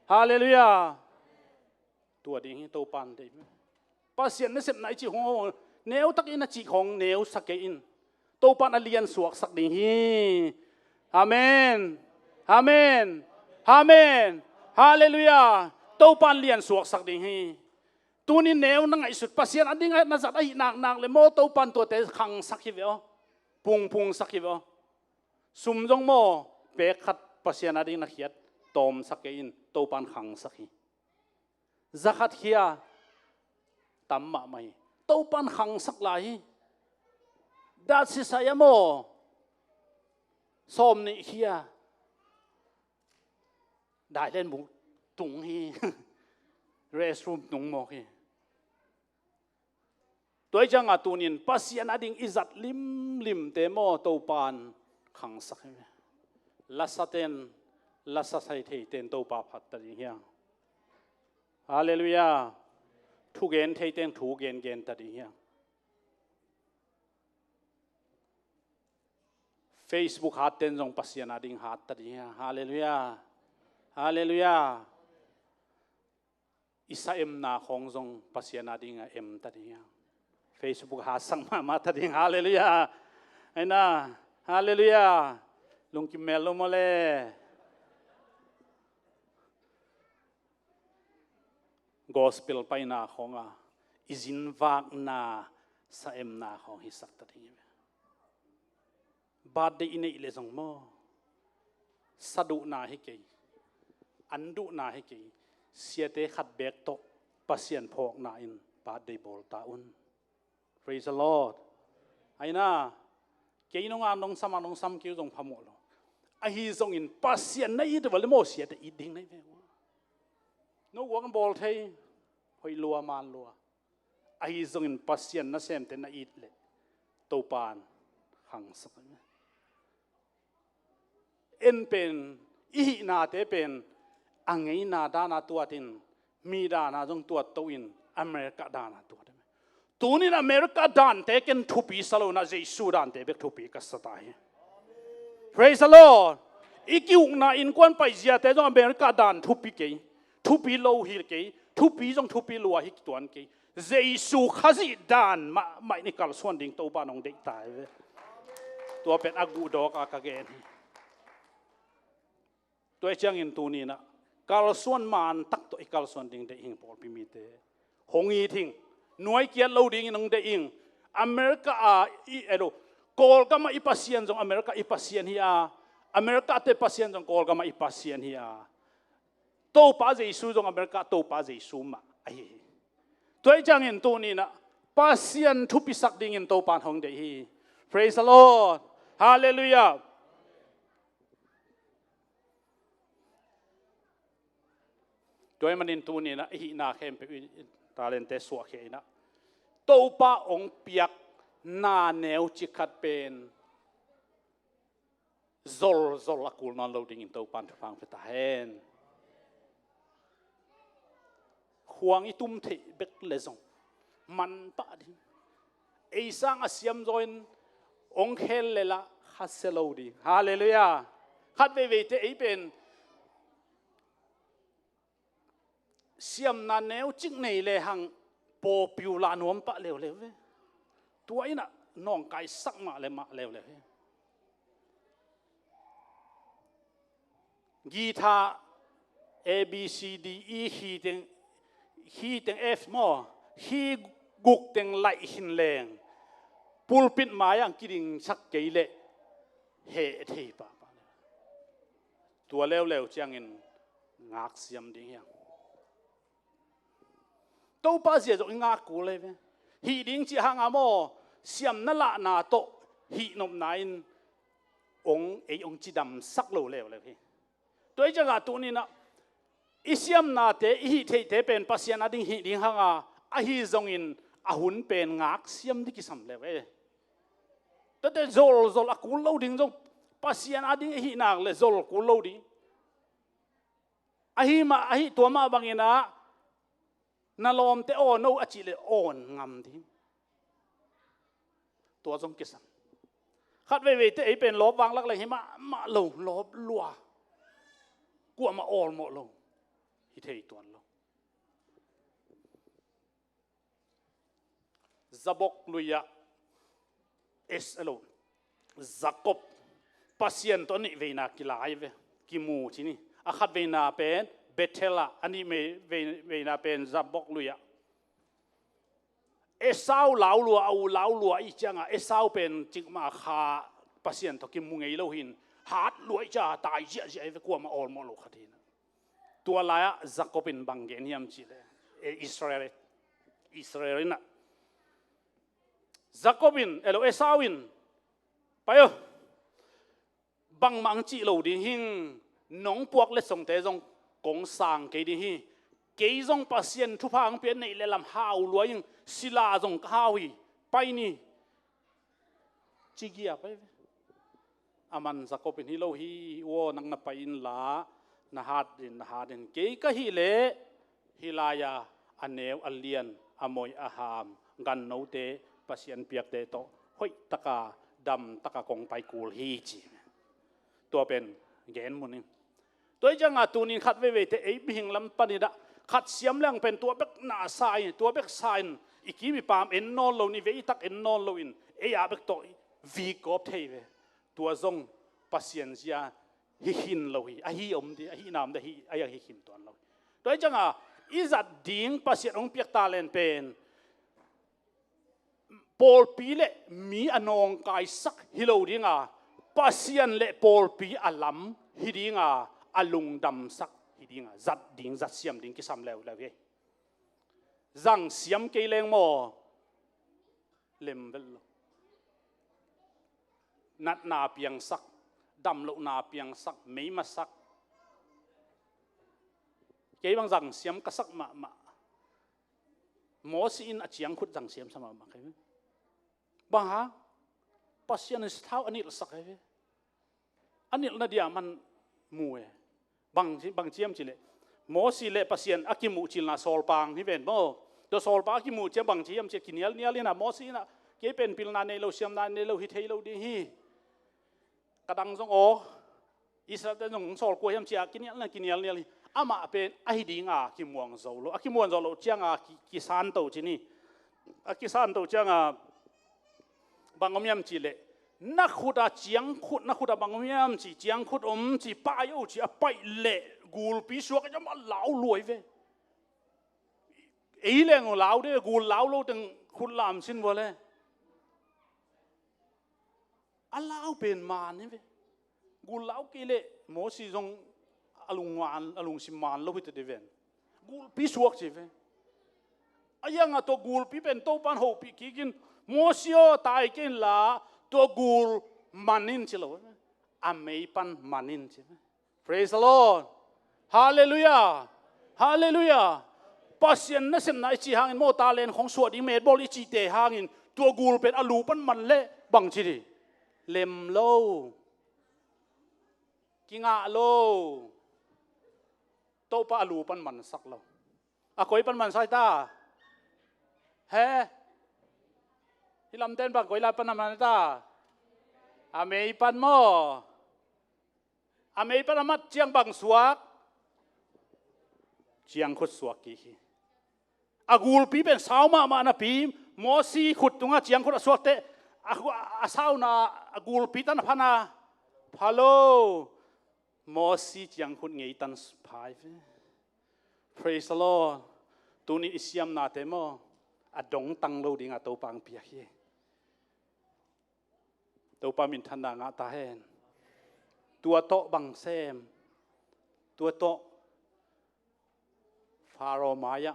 Halleluiah. Tua ding hi Topan deih. Pasian nasepna i cih khong, neu takin a cih khong neusak kei in. Topan a lian suaksak ding hi. Amen. Amen. Amen. Halleluiah. Topan lian suaksak ding hi. Tunin neu na ngaihsut Pasian a ding a na zat ahi naknak le maw, Topan tuate khangsak hi ve aw. Pungpungsak hi ve aw. Sum zong maw, pek khat Pasian a ding na khiat tawmsak kei in, Topan khangsak hi. Zakhat khia tam mahmah hi. Topan khangsak lai hi. Dak sisai a maw, sawm nih khia. Dailen buk tung hi. Restroom tung mawk hi. Tua hi ciangah tunin Pasian ading i zat limlimte maw Topan khangsak hi. Lasaten, lasa sai theiten Topa phat ta ding hiang. Halleluiah. Thugen theiten thugen gen ta ding hiang. Facebook hatten zong Pasian ading hat ta ding hiang. Halleluiah. Halleluiah. I sa emna khong zong Pasian ading a em ta ding hiang. Facebook hatsak mahmah ta ding. Halleluiah. Aina. Halleluiah. Lungkim mel lo maw le. Gospel paina khong a i zinvakna sa emna khong hisak ta ding hi ve. Birthday i neih le zong maw, sa duhna hi kei, an duhna hi kei, siate khat beek tawh Pasian phawkna in birthday bawl ta un. Praise the Lord. Aina, kei nong a nong sam a nong sam kei uh zong phamawh lo. Ahi zongin Pasian na it uh vale maw siate it ding na hi ve. No guak in bawl thei, hoih lua man lua. Ahi zongin Pasian nasemte na it leh Topan khangsak. En pen i hihnate pen a ngeina dana tuatin, mi dana zong tuat to in, America dana tuat. Tunin America dante ken thupi sa lo na, Jesu dante bek thupi ka sa ta hi. Praise the Lord. I kiukna innkuan paiziate zong America dan thupi kei, thupi lo hi kei, thupi zong thupi lua hi kituan kei. Jesu Khazih dan mahmah in i kalsuan ding Topa nong deih ta hi ve. Tua pen a guhdawk a ka gen hi. Tua hi ciangin tuninah kalsuan man tak tawh i kalsuan ding deih hing pawlpi mite. Hong it hing, nuai kiat lo dingin hong deih hing. America a i edo, Kawlgam ah i Pasian zong America i Pasian hi a, America te Pasian zong Kawlgam ah i Pasian hi a. Topa Jesu zong America Topa Jesu mah ahi hi. Tua hi ciangin tuninah Pasian thupisak dingin Topa hong deih hi. Praise the Lord. Halleluiah. Tua hi manin tuninah i hihna khempeuh i talente suahkhia inah Topa hong piak na neu cik khat pen zolzol a kul nawn lo dingin Topan thupha hong pia ta hen. Khuang i tum theih bek le zong man pah ding. Ei sang a siam zaw in hong khel le lah khasia lo ding. Halleluiah. Khat veiveite ei pen siamna neu cik nei le hang pawpiu lah nuam pah leuleu ve. Tua inah nawngkaisak mah le mah leuleu hi. Guitar A B C D E khi teng, khi teng F maw, khi guk teng laih khin leng pulpit mai ang kidingsak kei leh heh thei pahpah. Tua leuleu ciangin ngaksiam ding hiang. Topa zia zong i ngak kul ei ve. Hih ding cih hanga maw, siamna lahna tawh hih nopna in ong ei ong cidamsak lo leuleu hi. Tua hi ciangah tuninah i siamnate i hih theihte pen Pasian ading hih ding hanga ahi zongin a hun pen ngaksiam ding kisam leu e. Tuate zolzol a kul lo ding zong Pasian ading i hih nak le zol kul lo ding. Ahi mah ahi tua mah banginah na lawmte awn no a cih le awn ngam ding. Tua zong kisam. Khat veiveite ei pen lawp vanglak leng hi mahmah lo, lawp lua. Kuamah awlmawh lo hi thei tuan lo. Zabok lui-ah Es elo Jacob Pasian tawh a nih veina kilai ve, kimu ci ni. A khat veina pen Bethel ah, a nih veina pen Jabbok lui-ah. Esau laulua, a u laulua i cianga Esau pen cikmah kha Pasian tawh kimu ngei lo hin, hat lua i cia tai ziahziah i ve, kuamah awlmawh lo khat hi. Tua lai-ah Jacob in bang gen hiam cihleh, e, Israel, Israel inah Jacob in, elo Esau in, pai aw, bangmah ang cih lo ding hing, nong puak letsongte zong kong sang kei ding hi. Kei zong Pasian thupha ang pian neih le lam hau lua ing, sila zong ka hau hi. pai ni, ci gia pai ve. Aman Jacob in, "Hi lo hi, u aw, nang na pai inla, na hat in, na hat in. Kei ka hih leh hih lai-a a neu, a lian, a moi, a ham, gannote, Pasian piakte tawh hoihtaka, damtaka kong pai kul hi," ci. Tua pen gen mun in. Tua hi cianga tunin khat veiveite ei mihing lam panin ah khat siam leng pen tua bek na sa in, tua bek sa in, i kim i pam en nawn lo in, i vei i tak en nawn lo in, ei a bek tawh i vik gawp thei ve. Tua zong Pasian zia hi khin lo hi, ahi om ding, ahi nam ding, ahi, ahi khin tuan lo hi. Tua hi cianga i zat ding Pasian hong piak talent pen pawlpi le mi a nawngkaisak hi lo dinga, Pasian le pawlpi a lam hi dinga, a lungdamsak hi dinga, zat ding, zat siam ding kisam leuleu hi. Zang siam kei leng maw, lem vel lo. Natna piangsak, damlohna piangsak, meimasak. Kei bang zang siam ka sak mahmah. Mosi in a ciangkhut zang siam sa mahmah kei. Bang hang? Pasian in sathau a nilhsak hi ve. A nilhna dia man mu e. Bang ci, bang ciam cileh, Mosi le Pasian a kimuh cilna sawlpang hi ven maw. Tua sawlpang a kimuh ciam bang ciam cileh, kinialnial ina Mosi ina, "Kei pen pilna nei lo, siamna nei lo, hi thei lo ding hi. Ka dang zong aw, Israel te zong sawl kua hiam?" cia kinialna kinialnial hi. Amah pen ahi dinga kimuang zo lo, a kimuang zo lo cianga ki, kisanto ci ni. A kisanto cianga bang om hiam cileh, na khuta ciangkhut, na khuta bang om hiam ci, ciangkhut om ci, pai o ci, a paih leh gulpi suak a ciang a lau luai ve. Ei leng lau de, gul lau lo teng khut lam sin vua le. A lau pen man hi ve. Gul lau kei leh Mosi zong a lung man, a lungsim man lo hi ta de ven. Gulpi suak ci ve. A ianga tua gulpi pen Topan hopih kikin, "Mosi aw, tai kei inla, tua gul man in," ci lo. A mei pan man in ci ve. Praise the Lord. Hallelujah. Hallelujah. Pasian nasepna i cih hangin maw, talent khong suah ding metbawl i cihte hangin tua gul pen a lu pan man leh bang ci ding? Lem lo. Kingah lo. Topa a lu pan mansak lo. A koi pan mansak ta? He? Hih lamten bang koi lai pan a man ta? A mei pan maw? A mei pan a mat ciang bang suak? Ciangkhut suak kik hi. A gulpi pen sau mahmah napi, Mosi khut tungah ciangkhut a suakte, a, a sauna a gulpi tan a phana, pha lo. Mosi ciangkhut ngei tan phai ve. Praise the Lord. Tuni i siamnate maw, a dongtang lo dinga Topa ang piak hi. Topa minthanna ngah ta hen. Tua tawh bang sem? Tua tawh Faro mai-ah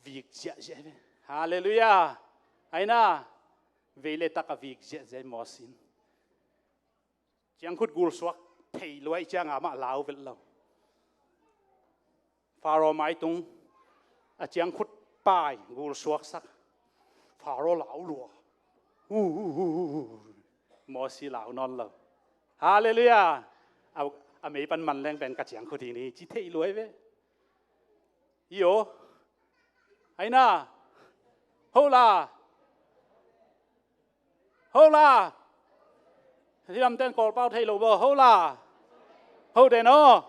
vik ziahziah ve. Halleluiah. Aina, vei le tak a vik ziahziah Mosi in. Ciangkhut gulsuak thei luai cianga mah lau vet lo. Faro mai tung a ciangkhut pai gulsuaksak. Faro lau lua. Uh, uh, uh, uh, uh. Mosi lau nawn lo. Halleluiah. A, a mei pan man leng pen ka ciangkhut hi ni ci thei luai ve. Io. Aina. Hola. Hola. Hih lamten Kawlpau thei lo baw. Hola. Ho den aw.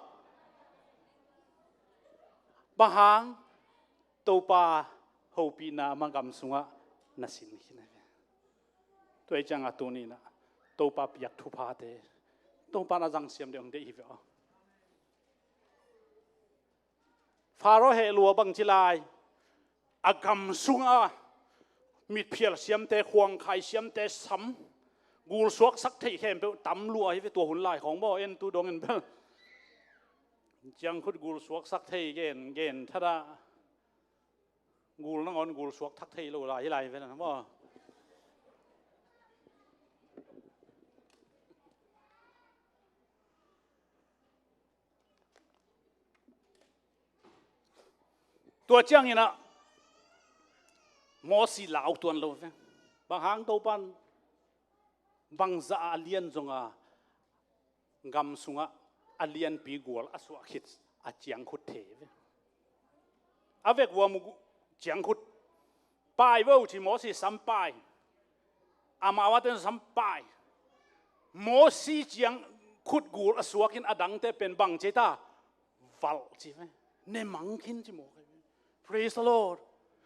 Bang hang? Topa hopihna ama gam sungah na sin khin ahi ve. Tua hi cianga tuni-in ah Topa piak thuphate Topa na zangsiam deuh hong deih hi ve aw. Faro heh lua bang ci lai, a gam sungah mitphial siamte, khuangkhai siamte sam, gulsuaksak thei khempeuh tam lua hi ve tua hun lai khawng maw, en tu dongin bel. Ciangkhut gulsuaksak thei gen, gen thadah. Gul nangawn gulsuak thak thei lo lai hi lai ve na maw. Tua ciangin ah Mosi lau tuan lo ve. Bang hang Topan bangzah a lian zonga gam sungah a lianpi gual a suah khit a ciangkhut thei ve. A vekvua mu ciangkhut pai vo ci, Mosi sam pai. Amau a ten sam pai. Mosi ciangkhut gul a suakin a dangte pen bang ci ta? Valh ci ve. Ne mang khin ci mawk hi ve. Praise the Lord.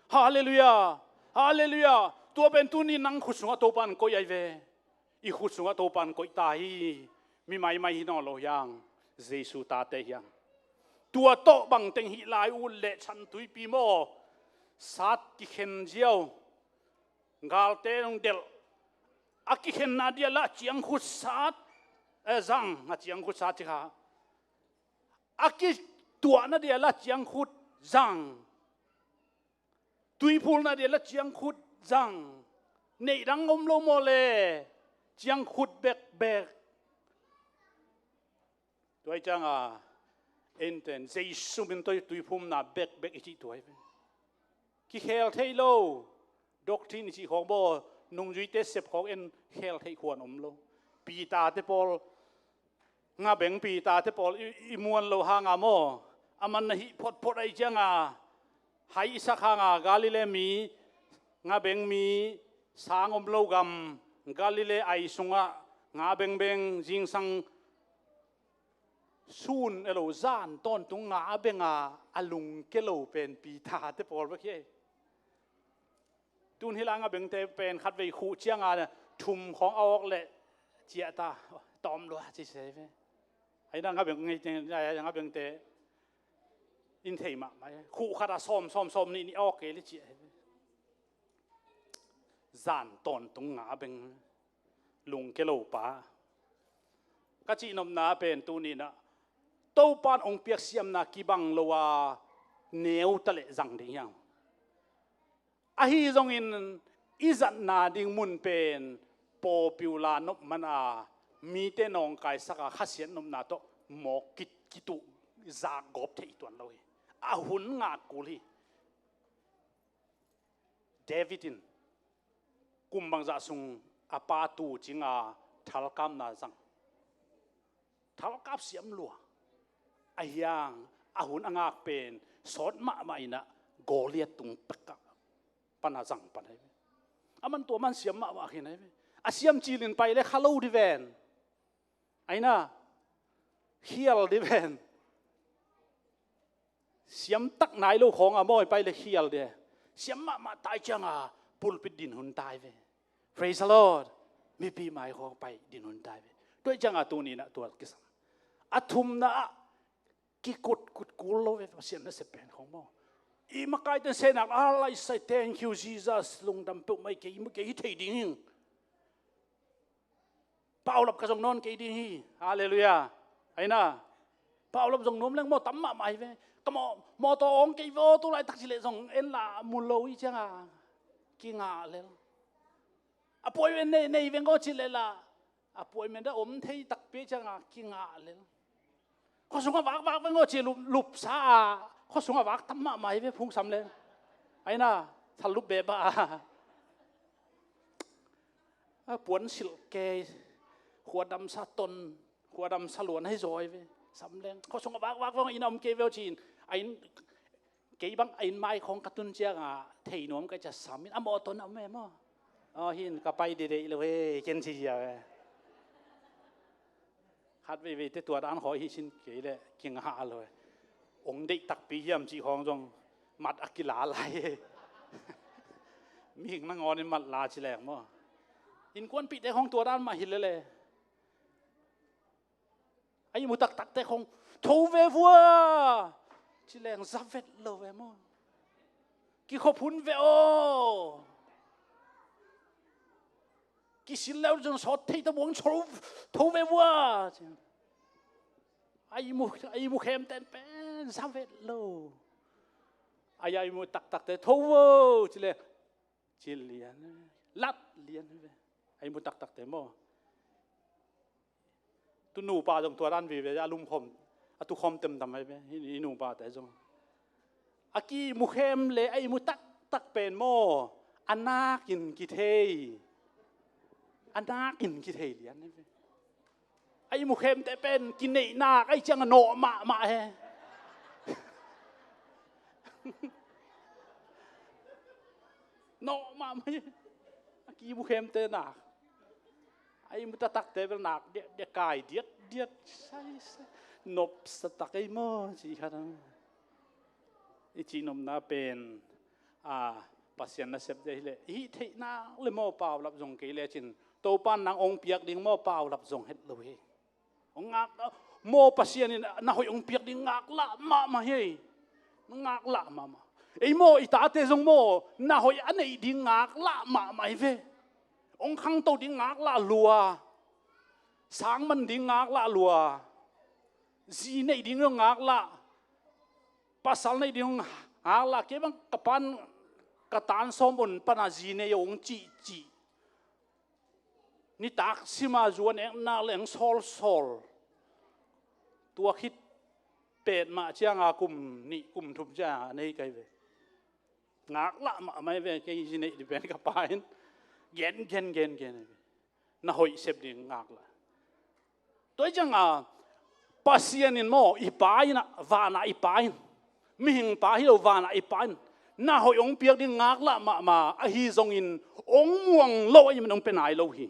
Hallelujah. Hallelujah. Tua pen tuni nang khut sungah Topan koih ai ve. I khut sungah Topan koih ta hi. Mi maimai hi nawn lo hiang. Jesu tate hiang. Tua tawh bangteng hih lai ut le chan tuipi maw? Sat kikhen ziau. Galte nong delh. A kikhenna dia lah ciangkhut sat, eh, zang, a ciangkhut sat ci kha. A kituahna dia lah ciangkhut zang. Tuiphulna dia lah ciangkhut zang. Neih dang om lo maw le, ciangkhut bekbek. Tua hi cianga enten Jesu min tawh tuiphumna bekbek i cih tua hi ve. Kikhel thei lo. Doctrine i cih khawng baw, nungzuite sep khawng en khel theih khuan om lo. Peter te pawl, ngabeng Peter te pawl i, i muan lo hanga maw? A man na hih photphot ahi cianga hai i sak hanga Galilee mi, ngabeng mi sang om lo gam, Galilee ai sungah nga bengbeng zingsang sun elo zan tawntung nga a benga a lungke lo pen Peter te pawl bek hi. Tun hi la nga bengte pen khatvei khuh cianga thum khawng a awk leh ciah ta, tawm lua ci se ve. Aina nga beng ngei te, nga bengte in thei mahmah hi. Khuh khat a sawm sawm sawm nih nih a awk kei le ciah hi ve. Zan tawntung nga beng lungke lo pa. Ka cihnopna pen tuninah Topan hong piaksiamna kibang lo a neu taleh zang ding hiam? Ahi zongin i zatna ding mun pen popular nop mana mite nawngkaisaka khasiat nopna tawh mawk kituh zakgawp theih tuan lo hi. A hun ngak kul hi. David in kum bangzah sung a pa tu cinga thalkapna zang. Thalkap siam lua. A hiang a hun a ngak pen sawt mahmah inah Goliath tung pekah pana zang pan ahi ve. A man tua man siam mahmah khin ahi ve. A siam cilin pai le kha lo di ven. Aina khial di ven. Siam tak nai lo khawng a mawi pai le khial de. Siam mahmah tai cianga pulpit din hun tai ve. Praise the Lord. Mipi mai khawng pai din hun tai ve. Tua cianga tuninah tua kisam. A thumna ah kikut kut kul lo ve Pasian na sep pen khawng maw? I makaiten senak a lai sai thank you Jesus lungdam peuh mai kei, kei hi thei ding hing. Paulap ka zong nawn kei ding hi. Halleluiah. Aina. Paulap zong nuam leng maw tam mahmah hi ve. Ka maw, mawtaw awng kei ve aw tu laitak cileh zong en la mu lo hi cianga kingah lel. A puai ve nei, nei veng aw cileh la a puai men da om thei takpi cianga kingah lel. Khuasung a vakvak veng aw ci lup, lupsa a khuasung a vak tam mahmah hi ve phungsam leng. Aina, thal lup beba a. A puan silh kei, khuadam sa ton, khuadam sa luan hei zawi ve. Sam leng khuasung a vakvak veng ina om kei ve aw ci-in a inn, kei bang a inn mai khawng ka tun cianga thei nuam ka cia sam in a mawtaw na om ve maw? Aw hin ka pai dedeih lo he ken ci cia ve. Khat veivei te tua dan khawi hi sin kei le kingah lo. Ong deih takpi hiam cih khawng zong mat a kila lai. Mihing nangawn in mat la ci leng maw? Innkuanpihte khawng tua dan mah hi lele. A ihmu taktakte khawng tho ve vua ci leng za vet lo ve maw? Kikhop hun ve aw. Kisil leu zong sawt thei ta buang tho, tho ve vua. A ihmu, a ihmu khemten pen za vet lo. A ihmu taktakte tho vo ci le cil lian, lat lian ve. A ihmu taktakte maw? Tu nupa zong tua dan vive a lumkhawm, a tukhawm temtam ahi ve. I nupate zong a kimu khem le a ihmu taktak pen maw? a nakin kithei, a nakin kithei lian hi ve. A ihmu khemte pen kineihnak ahih ciangin nawh mahmah hi. Nawh mahmah hi. A kiihmu khemte nak, a ihmu taktakte bel nak diakdiak, kai diatdiat. Sai, sai. Nopsa tak ei maw, ci khat a. I cihnopna pen, a, Pasian nasep ding hi leh, i hih theih nak leh maw paulap zong kei lecin, Topa in nang hong piak ding maw paulap zong het lo hi. Hong ngak, maw Pasian in na hoih hong piak ding ngaklah mahmah hi. Ngaklah mahmah. Ei maw i tate zong maw na hoih a neih ding ngaklah mahmah hi ve. Hong khangto ding ngaklah lua. Sang man ding ngaklah lua. Zi neih ding ngaklah. Pasal neih ding ngaklah. Kei bang ka pan ka tan sawm un pana zi nei hong cihcih. Nitak sima zuan eknak leng sawlsawl. Tua khit petmah cianga kum nih kum thum cianga nei kai ve. Ngaklah mahmah hi ve, kei zi neih ding pen ka pa in gen gen gen gen hi ve. Na hoih sep ding ngaklah. Tua hi cianga Pasian in maw, i pa in ah, vanah i pa in, mihing pa hi lo, vanah i pa in na hoih hong piak ding ngaklah mahmah ahi zongin hong muang lo ahih man hong pia nai lo hi.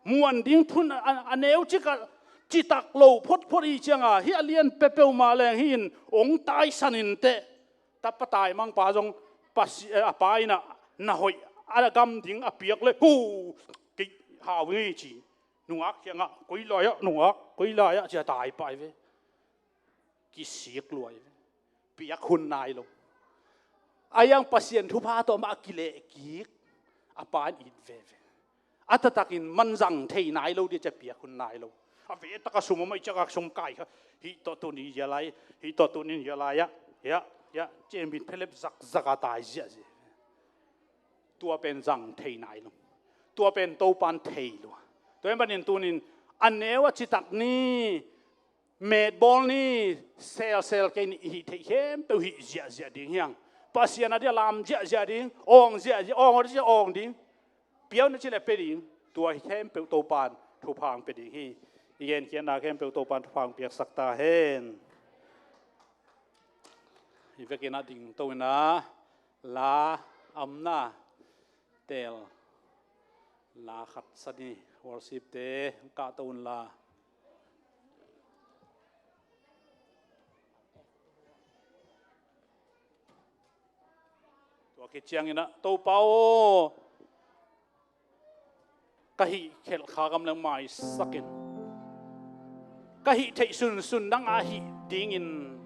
Muan ding thun a, a neu cik ah citak lo photphot hi cianga hih a lian peuhpeuh mah leng hi in hong taisan in teh. Tapa taimangpa zong Pasi-, eh, a pa in ah na hoih a gam ding a piak leh hu, kei hau ngei ci. Nungak kiangah koi lai-ah, nungak koi lai-ah ci a tai pah hi ve. Kisik lua hi ve. Piak hun nai lo. A iang Pasian thupha tawh mah a kileh kik. A pa in it veve. A taktakin man zang thei nai lo dih ci a piak hun nai lo. A ve taka sum a maih ciangah sum kai kha. Hih tawh tuni hia lai, hih tawh tuni hia lai-ah, hiah hiah ci a min phelep zakzak a tai ziahziah. Tua pen zang thei nai lo. Tua pen Topan thei lua. Tua hi manin tunin a neu a citak ni, metbawl ni, selsel kei ni, i hih theih khempeuh hih ziahziah ding hi hang. Pasian a dia lam ziahziah ding, awng ziahziah, awng a dia awng ding. Piau na ci leh pia ding. Tua hi khempeuh Topan thupha hong pia ding hi. I genkhiatna khempeuh Topan thupha hong piaksak ta hen. Hi vekin a ding to in a, la a omna teel, la khat sa ni, worship te kahto un la. Tua khit ciangin ah, Topa aw, ka hih khelh kha gam leng maisak in. Ka hih theih sunsun nang a hih dingin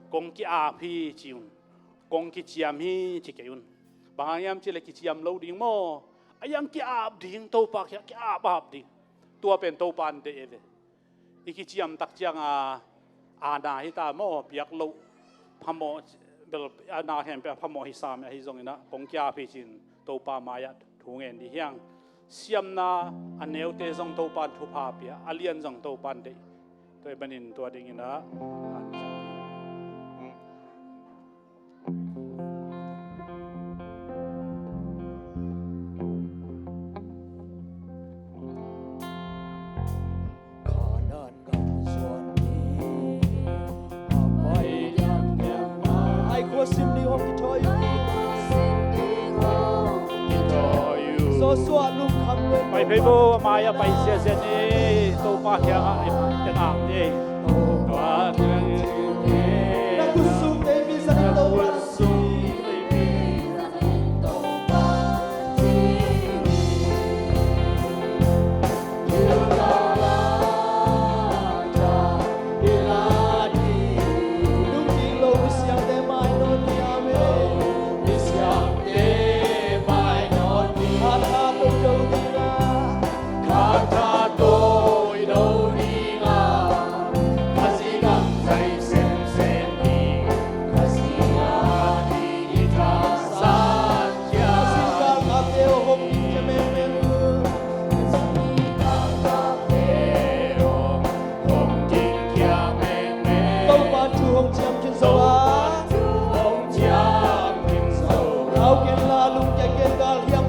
kong ki-ap hi ci un. Kong kiciam hi ci kei un. Bang hang hiam cih leh kiciam lo ding maw? A iang ki-ap ding, Topa kiang ki-ap ap ding. Tua pen Topa in deih e ve. I kiciam tak cianga, a na hi ta maw, piak loh phamawh, bel a na khempeuh a phamawh hi sam ahi zongin ah kong ki-ap hi ci-in Topa mai-ah thu ngen dih hi hang. Siamna a neute zong Topan thupha pia, a lian zong Topan deih. Tua hi manin tua dingin ah Ai khua sim ding hong kithawi uh hi. Joshua lungkham lua. Pai phei bo, a mai-ah pai ziahziah ni. Topa kiangah i pai tengah ni. Na khut sung tei mi zang in Topa. Topa thu hong ciam khin zo a. Lau ken la, lungkia ken, gal hiam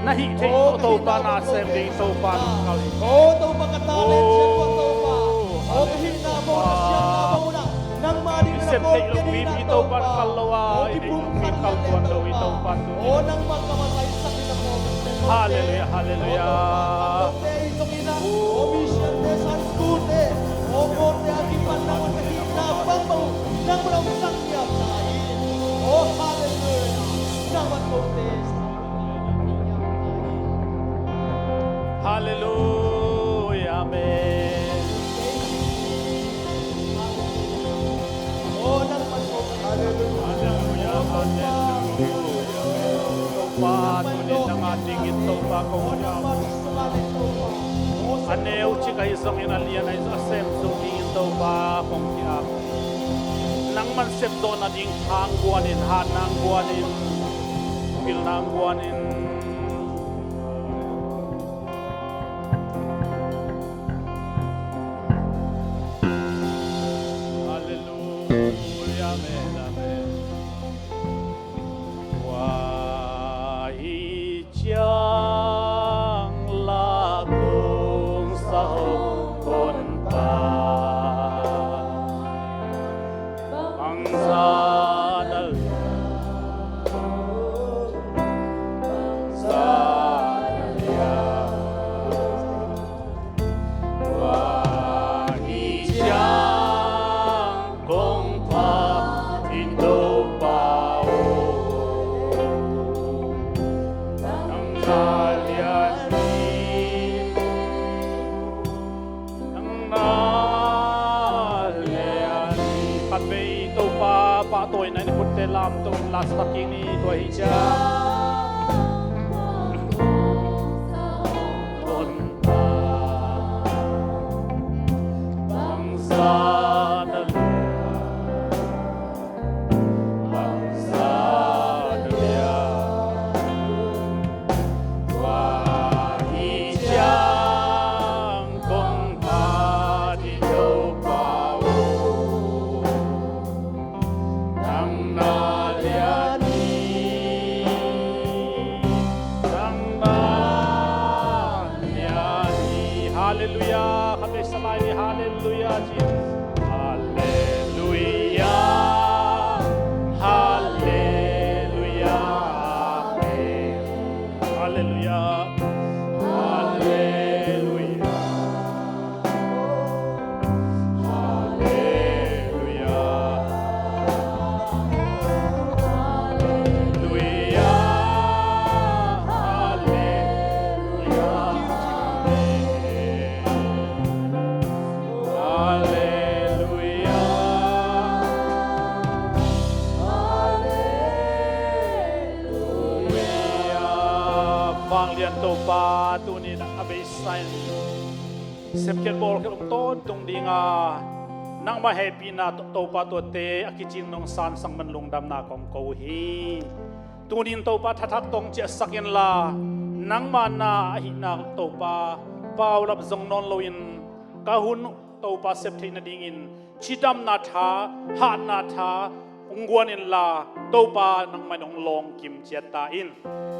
Na hih theih tawh Topa na sem ding Topa na kal hi. O Topa ka talent sian tua Topa. O ka hihna bang, ka siatna bang unah nangmah ding na sem theih lo pipi Topa na kal lo a, i neih lo pi kal tuan lo hi Topa tu. O nangmah ka masaisak ding na kal. Halleluia, halleluia. O mission te, Sunday school te, o kawlte a kipan nangmah ka hihna bang bang uh nangmah na hong sang hiam na hi. O halleluia. Nangmah kawlte. Halleluia, amen. Halleluia, halleluia. Topa, tuni nang a dingin Topa kong kiap. A neu cik ahi zongin, a lian ahi zong, a sem zong dingin Topa kong kiap. Nangman sepdawh nading thang guanin, hat nang guanin, pil nang guanin. Halleluia, amen, amen. Tua hi ciang la kong sa hong kon pa. Bangza na lian, bangza na lian. Tua hi ciang kong phat in Topa aw, nang na lian hi. Nang na lian hi. Khatvei Topa pahtawina in i khutte lamto in la sa kik ni. Tua hi ciang kong phat, bangza na lian, bangza na lian. Tua hi ciang kong phat in Topa aw, nang na lian hi, nang na lian hi. Halleluia. Khatvei sa lai ni. Halleluia, Jesus. Halleluia, halleluia, amen. Halleluia. Halleluia. Halleluia. Halleluia. Halleluia. Halleluia. Halleluia. Vanglian Topa, tuni a beisa in sepkhiat bawlkhiat hong tawntung ding a, nangmah hehpihna To-, Topa tuate a kicing nong sansang man lungdamna kong ko hi. Tunin Topa thathak tawh hong ciahsak inla, nangmah na ahihna Topa paulap zong nawn loin ka hun Topa sep theih nadingin cidamna tha, hatna tha hong guan inla, Topa nangmah in hong lawng kim ciat ta in.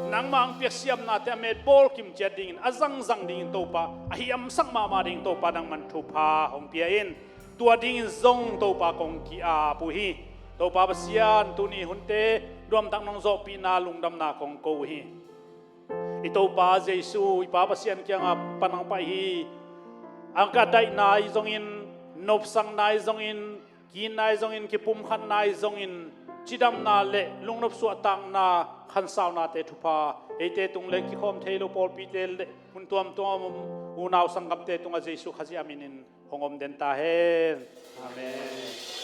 Nangmah hong piak siamnate a met bawl kim ciat dingin, a zangzang dingin Topa a hiamsak mahmah ding Topa nangmah in thupha hong pia in. Tua dingin zong Topa kong ki-ap uh hi. Topa Pasian, tuni hunte nuamtak nong zawhpihna lungdamna kong ko uh hi. I Topa Jesu, i Pa Pasian kiangah pan hong pai hi. A ka daihna ahi zongin, nopsakna ahi zongin, kiitna ahi zongin, kipumkhatna ahi zongin, cidamna le lungnop suahtakna, khansaunate thupha eite tung le kikhawm thei lo pawlpite le mun tuamtuam unau sanggamte tungah Jesu Khazih a minin hong om den ta hen. Amen.